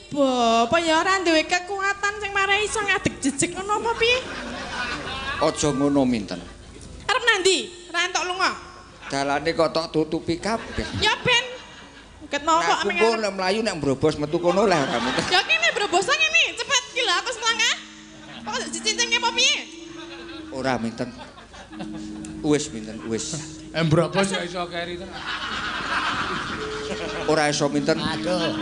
Apa ya ora duwe kekuatan sing marai iso ngadeg jejeg ngono apa piye? Aja ngono Minten. Arep nandi? Ora entuk lunga. Dalane kok tok tutupi kabeh. Ya ben. Ket mau kok meng. Aku nek mlayu nek mbrobos metu kono lah ora Minten. Ya kene mbrobos ngene, cepet iki lho aku selangkah. Kok dicincingke apa piye? Ora Minten. Wis Minten, wis. Mbrobos ya iso keri tenan. Ora iso Minten. Aduh.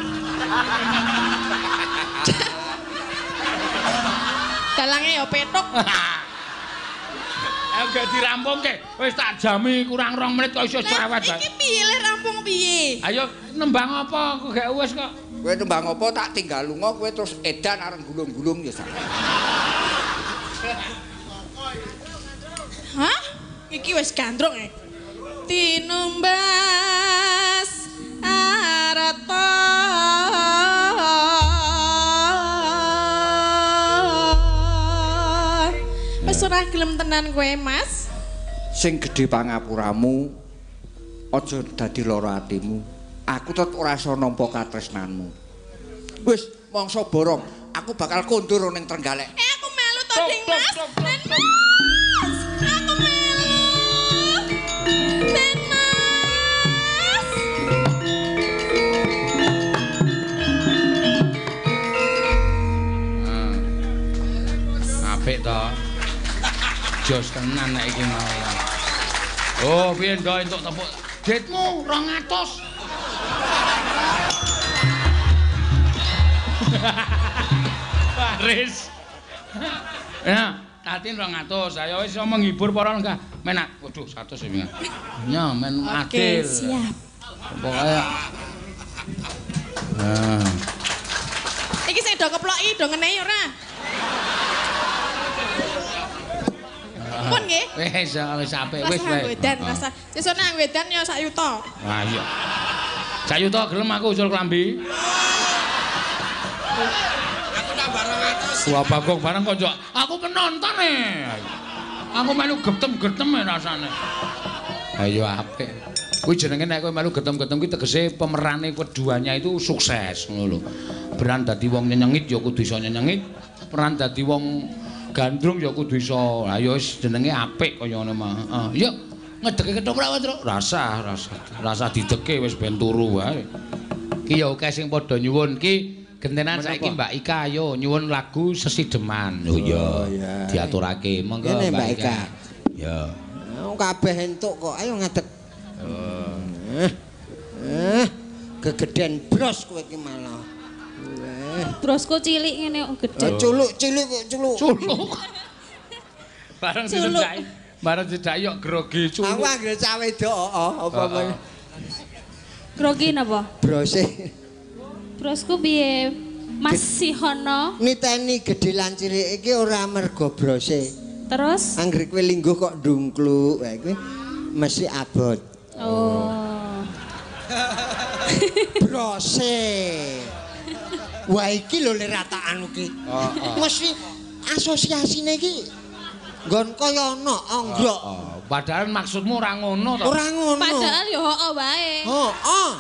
Dalange ya petuk. Ayo gak dirampungke. Wis tak jami kurang 2 menit kok iso cerewet bae. Iki piye le rampung piye? Ayo nembang apa aku gak wis kok. Kowe nembang apa tak tinggal lunga kowe terus edan areng gulung-gulung ya sak. Hah? Iki wis gandrung e. Tinumbas arta. Wis ora gelem tenan kowe, Mas. Sing gedhe pangapuramu aja dadi lara atimu. Aku tetep ora iso nampa katresnanmu. Wis mangsa borong, aku bakal kondur ning Trenggalek. Aku melu to, Ding Mas. Den Mas. Aku melu. Den Mas. Apik to. Jos tenan nek iki mau. Oh, piye ndok entuk tepuk ditmu 200. Baris. Ya, Tatin 200. Ayo wis iso menghibur para enggak. Menak. Waduh, 100 ya. Ya, men adil. Oke, siap. Pokoke. Nah. Iki sing do keploki do ngenehi ora? Pun nggih. Wis wis apik wis wae. Wedan rasa. Sesuk nang wedan ya sak yuta. Wah iya. Sak yuta gelem aku usul klambi. Aku tambah 200. Wah bagong bareng kok aku penonton e. Aku melu getem-getem e rasane. Ayo apik. Kuwi jenenge nek kowe melu getem-getem kuwi tegese pemerane keduanya itu sukses ngono lho. Peran dadi wong nyenyengit ya kudu iso nyenyengit, peran dadi wong gandrung ya kudu iso. Ha ya wis jenenge apik kaya ngono mah. Heeh. Ya ngedeke ketoprak wae, Truk. Rasah, rasah. Rasah dideke wis ben turu wae. Ki ya akeh sing padha nyuwun ki gentenan saiki Mbak Ika ayo nyuwun lagu Sesideman. Oh iya. Diaturake. Monggo Mbak Ika. Ya. Kabeh entuk kok. Ayo ngadeg. Gegeden bros kowe iki malah. Brosku cilik ngene kok gedhe. Culuk cilik kok culuk. Culuk. Bareng dicedhaki. Bareng dicedhaki kok grogi culuk. Aku anggere cah wedok heeh apa kowe. Grogi napa? Brose. Brosku piye? Mas Sihono. Niteni gedhe lan cilik iki ora mergo brose. Terus? Anggere kowe lingguh kok ndungkluk wae kuwi mesti abot. Oh. Brose. Wah iki lho le rataan iki. Heeh. Mesti asosiasine iki nggon kaya ana anggrok. Heeh. Padahal maksudmu ora ngono to. Ora ngono. Padahal ya heeh wae. Heeh.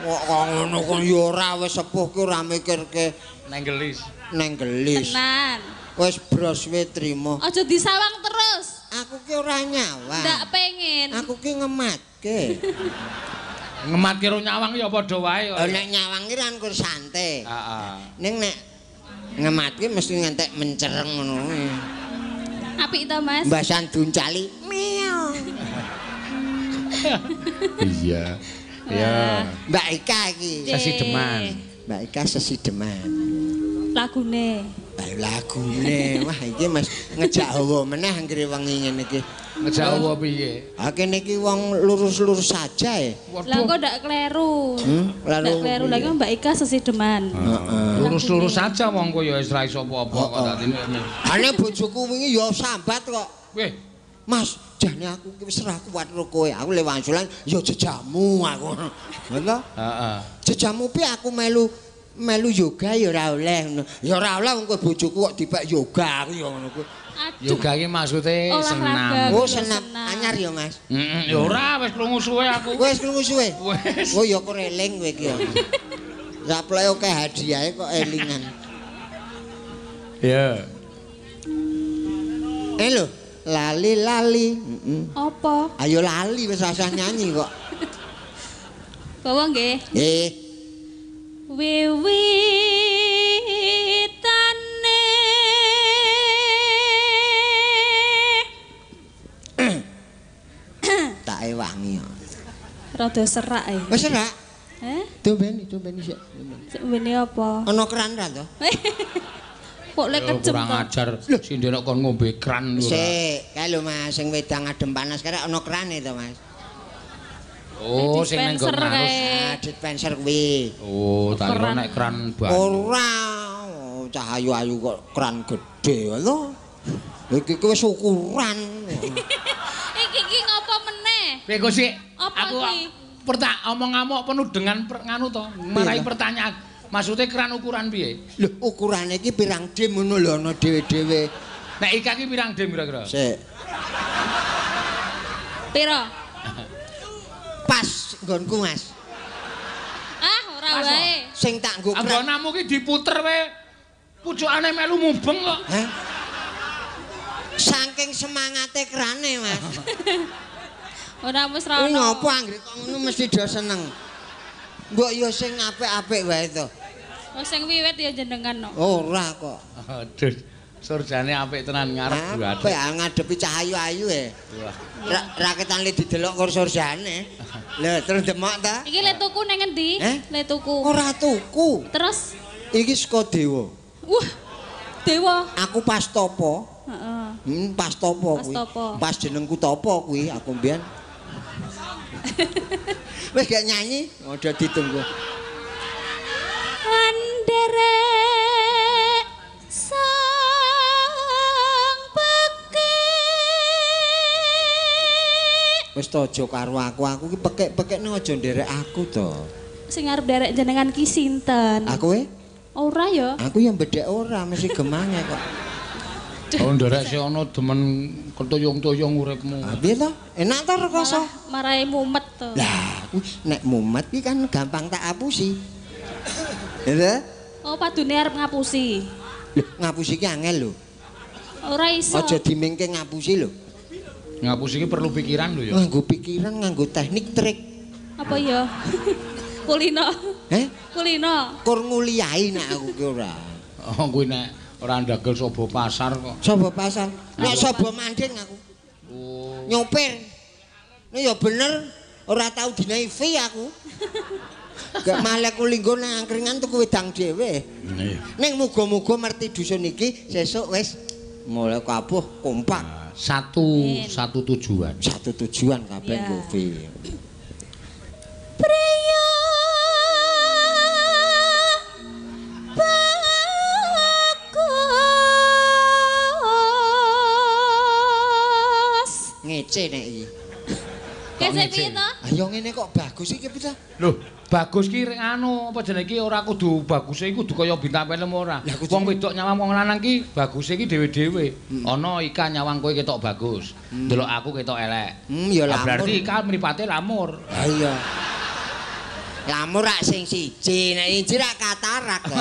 Kok ngono kok ya ora wis sepuh ki ora mikirke neng gelis. Neng gelis. Tenan. Wis bros we trimo. Aja disawang terus. Aku ki ora nyawang. Ndak pengen. Aku ki ngematke. Ngematke ro nyawang ya padha wae kok. Nek nyawang ki kan kur santai. Heeh. Ning nek ngematke mesti ngantek mencereng ngono kuwi. Apik to, Mas? Mbasan duncali. Meow. Iya. Iya. Mbak Ika iki. Sesideman. Mbak Ika sesideman. Lagune. Lagune. Wah iki Mas ngejak hawa meneh anggere wengi ngene iki. Ngejak apa piye? Ha kene iki wong lurus-lurus saja e. Lah kok ndak kleru. Ndak kleru lagi Mbak Ika sesideman. Heeh. Lurus-lurus saja wong kowe ya wis ra iso apa-apa kok dadine. Ane bojoku wingi ya sambat kok. Weh, Mas, jane aku ki wis ora kuat karo kowe. Aku le wangsulan ya jejamu aku. Ngono? Heeh. Jejamu piye aku melu melu yoga ya ora oleh ngono. Ya ora oleh wong kowe bojoku kok dipek yoga aku ya ngono kuwi. Yoga iki maksude senam. Oh, senam. Anyar ya, Mas. Heeh, ya ora wis krungu suwe aku. Wis krungu suwe. Wis. Oh ya kok eling kowe iki ya. Saploke akeh hadiahe kok elingan. Ya. Eh lho, lali-lali. Heeh. Apa? Ayo lali wis rasah nyanyi kok. Bawa nggih. Nggih. Wiwitane tak ewangi. Rada serak e. Wis serak? Heh? Dombeni, dombeni sik. Dombeni apa? Ana keran ra to? Kok lek kejem kurang ajar. Sindene kon ngombe kran ora. Sik, kae lho Mas, sing wedang adem panas karek ana krane to, Mas. Oh, sing nang nggon arus. Ah, dispenser kuwi. Oh, tak kira nek kran banyu. Ora, cah ayu-ayu kok kran gedhe lho. Iki ki wis ukuran. Iki ki ngopo meneh? Piye kok sik? Aku omong ngamuk penuh dengan nganu to, marai pertanyaan. Maksudnya keran ukuran piye? Lho, ukurane iki pirang dim ngono lho ana dhewe-dhewe. Nek Ika ki pirang dim kira-kira? Sik. Piro? Pas nggonku, Mas. Ah, ora wae. Sing tak nggo keran. Anggonamu ki diputer wae. Pucukane melu mubeng kok. Hah? Saking semangate kerane, Mas. Ora wis ra ono. Ngopo anggere kok ngono mesti do seneng. Mbok ya sing apik-apik wae to. Oh sing wiwit ya jenengan no. Ora kok. Aduh, surjane apik tenan ngarep buat. Apik ngadepi cah ayu-ayu e. Raketan le didelok karo surjane. Lho, terus demok ta? Iki le tuku nang ngendi? Le tuku. Ora tuku. Terus iki saka dewa. Wah. Dewa. Aku pas topo. Heeh. Pas topo kuwi. Pas jenengku topo kuwi aku mbiyen. Wis gak nyanyi, udah ditunggu. Andere sang pekik. Wis to aja karo aku, aku ki pekik-pekikne aja nderek aku to. Sing arep nderek jenengan ki sinten? Aku e? Ora ya. Aku ya mbedhek ora, mesti gemange kok. Oh nderek sing ana demen ketuyung-tuyung uripmu. Ah piye to? Enak to rekoso? Marahe mumet to. Lah, nek mumet ki kan gampang tak apusi. Ya ta? Oh, padune arep ngapusi. Lho, ngapusi ki angel lho. Ora iso. Aja dimingke ngapusi lho. Ngapusi ki perlu pikiran lho ya. Nganggo pikiran, nganggo teknik, trik. Apa ya? Kulino. Heh? Kulino. Kur nguliahi nek aku ki ora. Oh, kuwi nek ora ndagel sobo pasar kok. Sobo pasar. Nek sobo manding aku. Oh. Nyopir. Nek ya bener ora tau dinahi fee aku. Gak malah aku linggo nang angkringan tuku wedang dhewe. Ning muga-muga merti dusun iki sesuk wis mulai kabuh kompak. Satu tujuan. Satu tujuan kabeh nggo fee. Priya ngece nek iki. Kese piye to? Ayo ngene kok bagus iki piye to? Lho, bagus ki anu apa jenenge iki ora kudu baguse iki kudu kaya bintang film ora. Wong wedok nyawang wong lanang ki baguse iki dhewe-dhewe. Ana Ika nyawang kowe ketok bagus. Ndelok aku ketok elek. Ya lamur. Berarti Ika mripate lamur. Ha iya. Lamur rak sing siji, nek siji rak katarak to.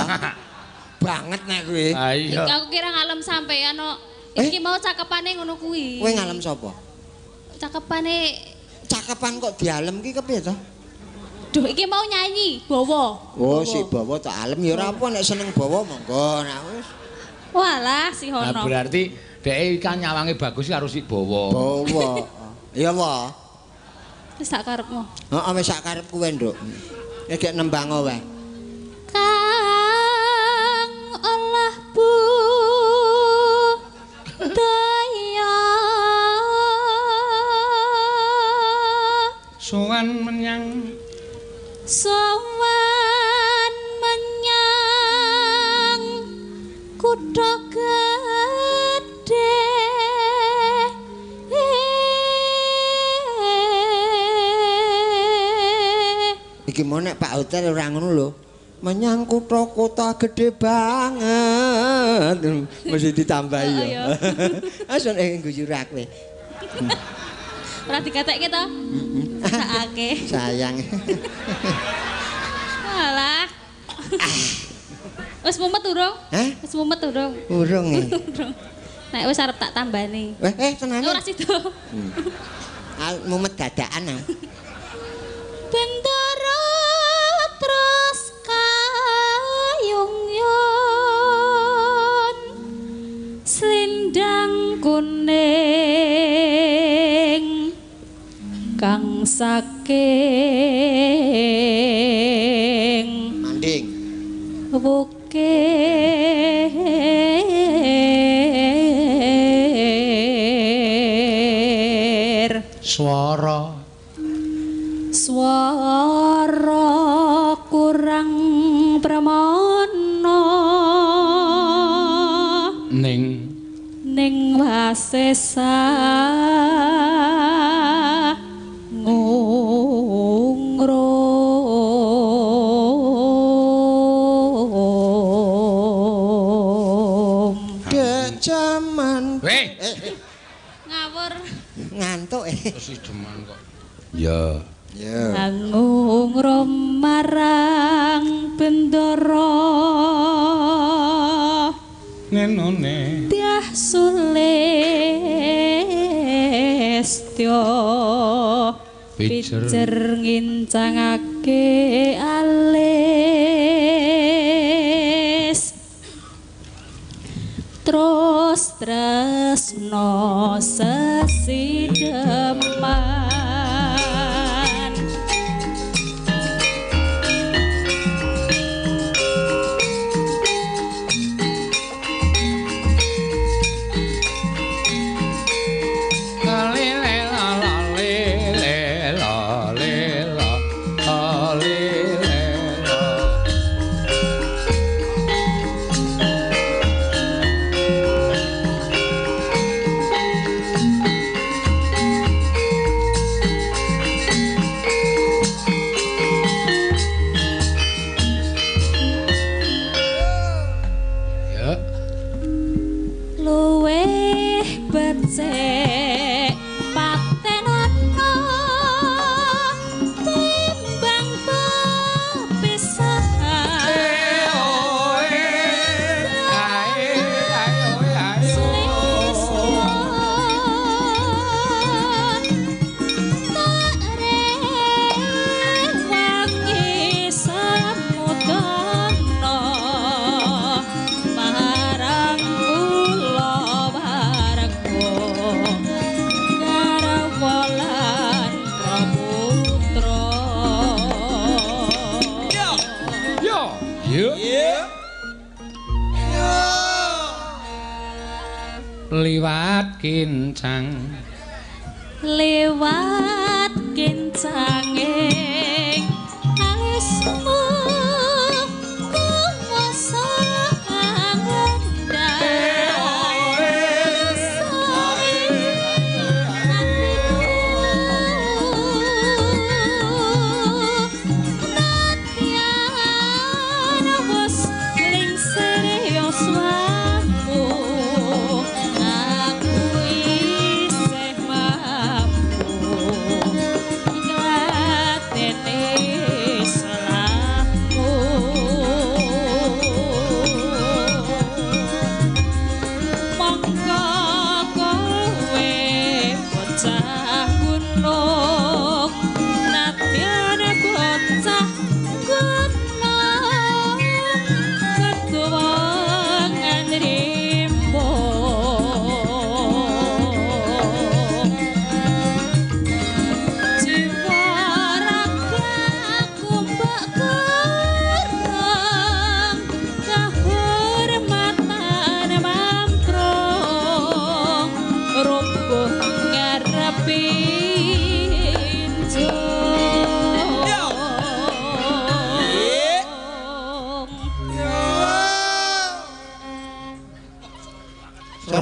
Banget nek kowe. Ha iya. Aku kira ngalem sampean kok. Iki mau cakepane ngono kuwi. Kowe ngalem sapa? Cakepane cakepan kok dialem ki kepiye to? Duh, iki mau nyanyi bawa. Oh, si bawa tak alem ya ora apa nek seneng bawa monggo nek wis. Walah si hono. Nah, berarti dhek iki nyawange bagus karo si bawa. Bawa. Ya wae. Wis sak karepmu. Heeh, wis sak karep kuwe, Nduk. Nek gek nembang wae. Kang olah budaya. Sowan menyang sowan menyang kutha gedhe. Iki mau nek Pak Hotel ora ngono lho. Menyang kutha-kutha gedhe banget. Mesti ditambahi ya. Asun guyu ra kowe. Ora dikatekke to? Sakake. Sayang. Alah. Wis mumet urung? Hah? Wis mumet urung? Urung e. Urung. Nek wis arep tak tambani. Tenane. Ora sida. Mumet dadakan. Bendara terus kayung yon selendang kuning kang saking manding wukir swara swara kurang pramana ning ning wasesa ngungrum. Dek jaman weh ngawur ngantuk sideman kok. Ya. Ya. Ngungrum marang bendara nenone tiah sulistya pijer ngincangake alis terus tresno sesideman. Liwat kincang liwat kincanging alismu kuwasa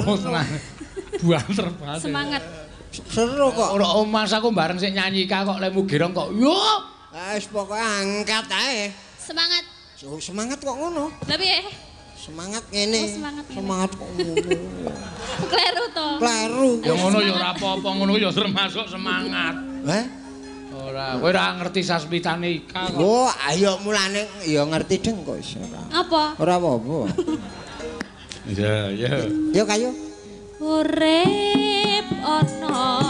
Seru tenan. Buanter banget. Semangat. Seru kok. Ora Mas aku bareng sik nyanyi Ika kok lemu gerong kok. Yo. Wis pokoke angkat ae. Semangat. Semangat kok ngono. Lah piye? Semangat ngene. Oh, semangat ngene. Semangat kok ngono. Kleru to. Kleru. Ya ngono ya ora apa-apa, ngono ya termasuk semangat. Heh? Ora, kowe ora ngerti sasmitane Ika kok. Oh, ayo mulane ya ngerti deng kok iso ora. Apa? Ora apa-apa. Iya, iya. Yo kayo. Urip ana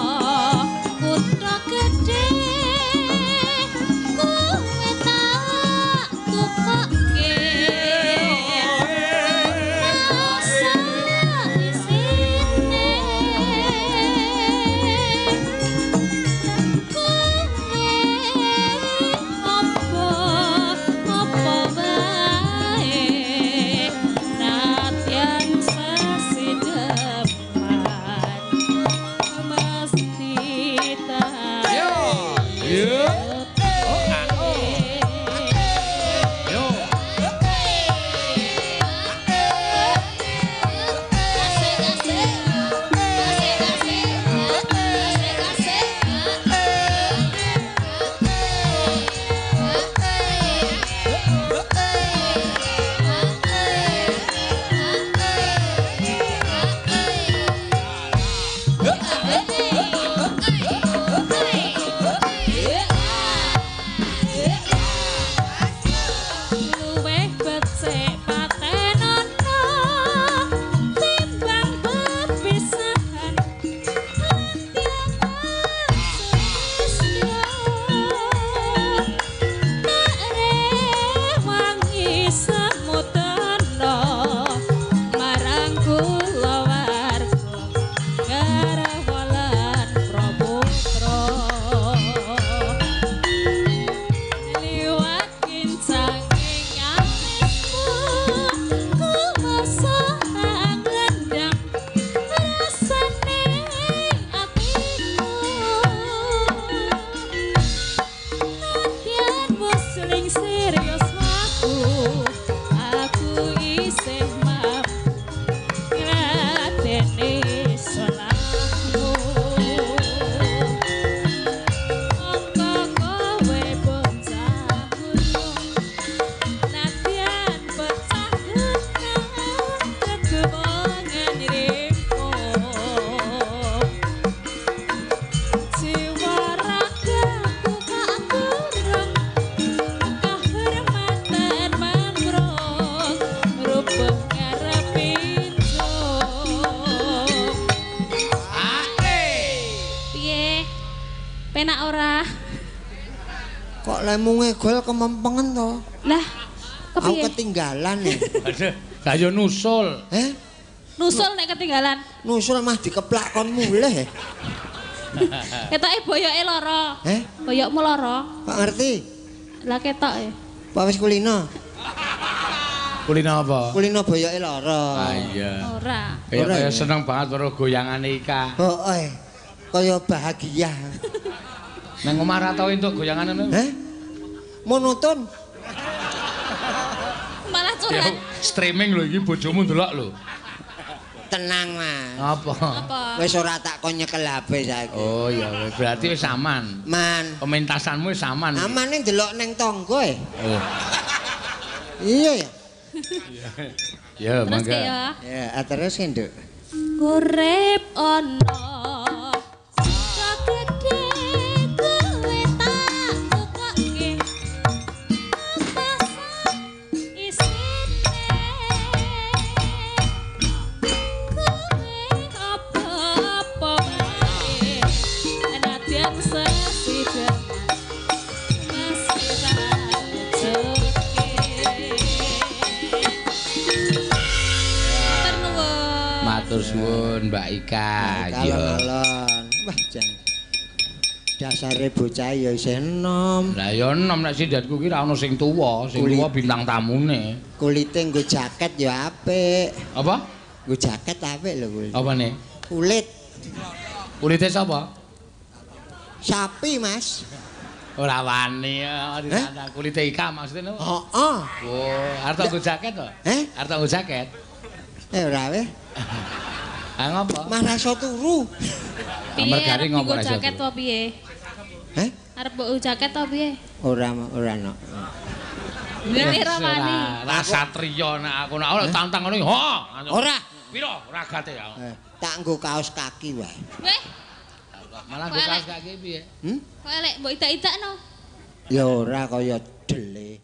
kutha gedhe kowe tak tukokke masa isine kowe apa wae nadyan sesideman mesti tak Yo. Yo. Oh, ah, oh. Yo. Asik asik. Asik asik. Asik asik. Luwih becik patenono timbang pepisahan tak rewangi samudana marang kulawarga garwa lan praputra liwat kincange atiku kuwasa nglendang rasane atiku nadyan musling serius aku aku isih mampu ngladeni salahmu. Monggo kowe bocah gunung nadyan pecah genah kegemongan rimpu jiwa ragaku kakurung kahormatan mamrung rupeng ngarepin jung. Piye? Penak ora? Kok lemu ngegol kemempengen to? Lah, Aku kepiye? ketinggalan ya. Aduh, lah yo nusul. Eh? Nusul nek ketinggalan. Nusul mah dikeplak kon mulih. Ketoke boyoke lara. Eh? Boyokmu lara. Kok ngerti? Lah ketoke. Pak wis kulino. Kulino apa? Kulino boyoke lara. Ah iya. Ora. Kaya Ora kaya ya? seneng banget karo goyangane Ika. Heeh. Kaya bahagia. Nang omah ra tau entuk goyangane ngono. Heh? Monoton. Malah Ya, curhat. streaming lho iki bojomu ndelok lho. Tenang, Mas. Apa? Apa? Wis ora tak kon nyekel HP saiki. Oh iya, berarti wis aman. Man. Pementasanmu wis aman. Amane ndelok neng tangga e. Oh. Iya ya. Ya, Terus mangga. ke ya. Ya, terus Nduk. Urip ana kutha gedhe kowe tak tukokke masa isine kowe apa-apa wae nadyan sesideman mesti tak joke. Matur nuwun. Matur suwun Mbak Ika. Iya. Alon-alon. Wah, jan. Dasare bocah ya isih enom. Lah ya enom nek sindanku ki ra ono sing tuwa, sing tuwa bintang tamune. Kulite nggo jaket ya apik. Apa? Nggo jaket apik lho kulit. Apa nih? Kulit Kulite sapa? sapi, Mas. Ora wani ya, kulite Ika maksudnya nopo? Heeh. Oh, arep nggo jaket to? Eh? Arep nggo jaket. Eh ora weh. Ah ngopo? Malah iso turu. Piye Mergane arep ngopo nggo ra iso jaket turu? to piye? Heh? Arep mbok jaket to piye? Ora ora no. Piye ra wani? Ora satriya nek aku nek ora tantang ngono iki. Ha. Ora. Piro ragate ya? Tak nggo kaos kaki wae. Weh, Malah nggo kaos kaki piye? Hmm? kok elek mbok idak-idakno. Ya ora kaya dele.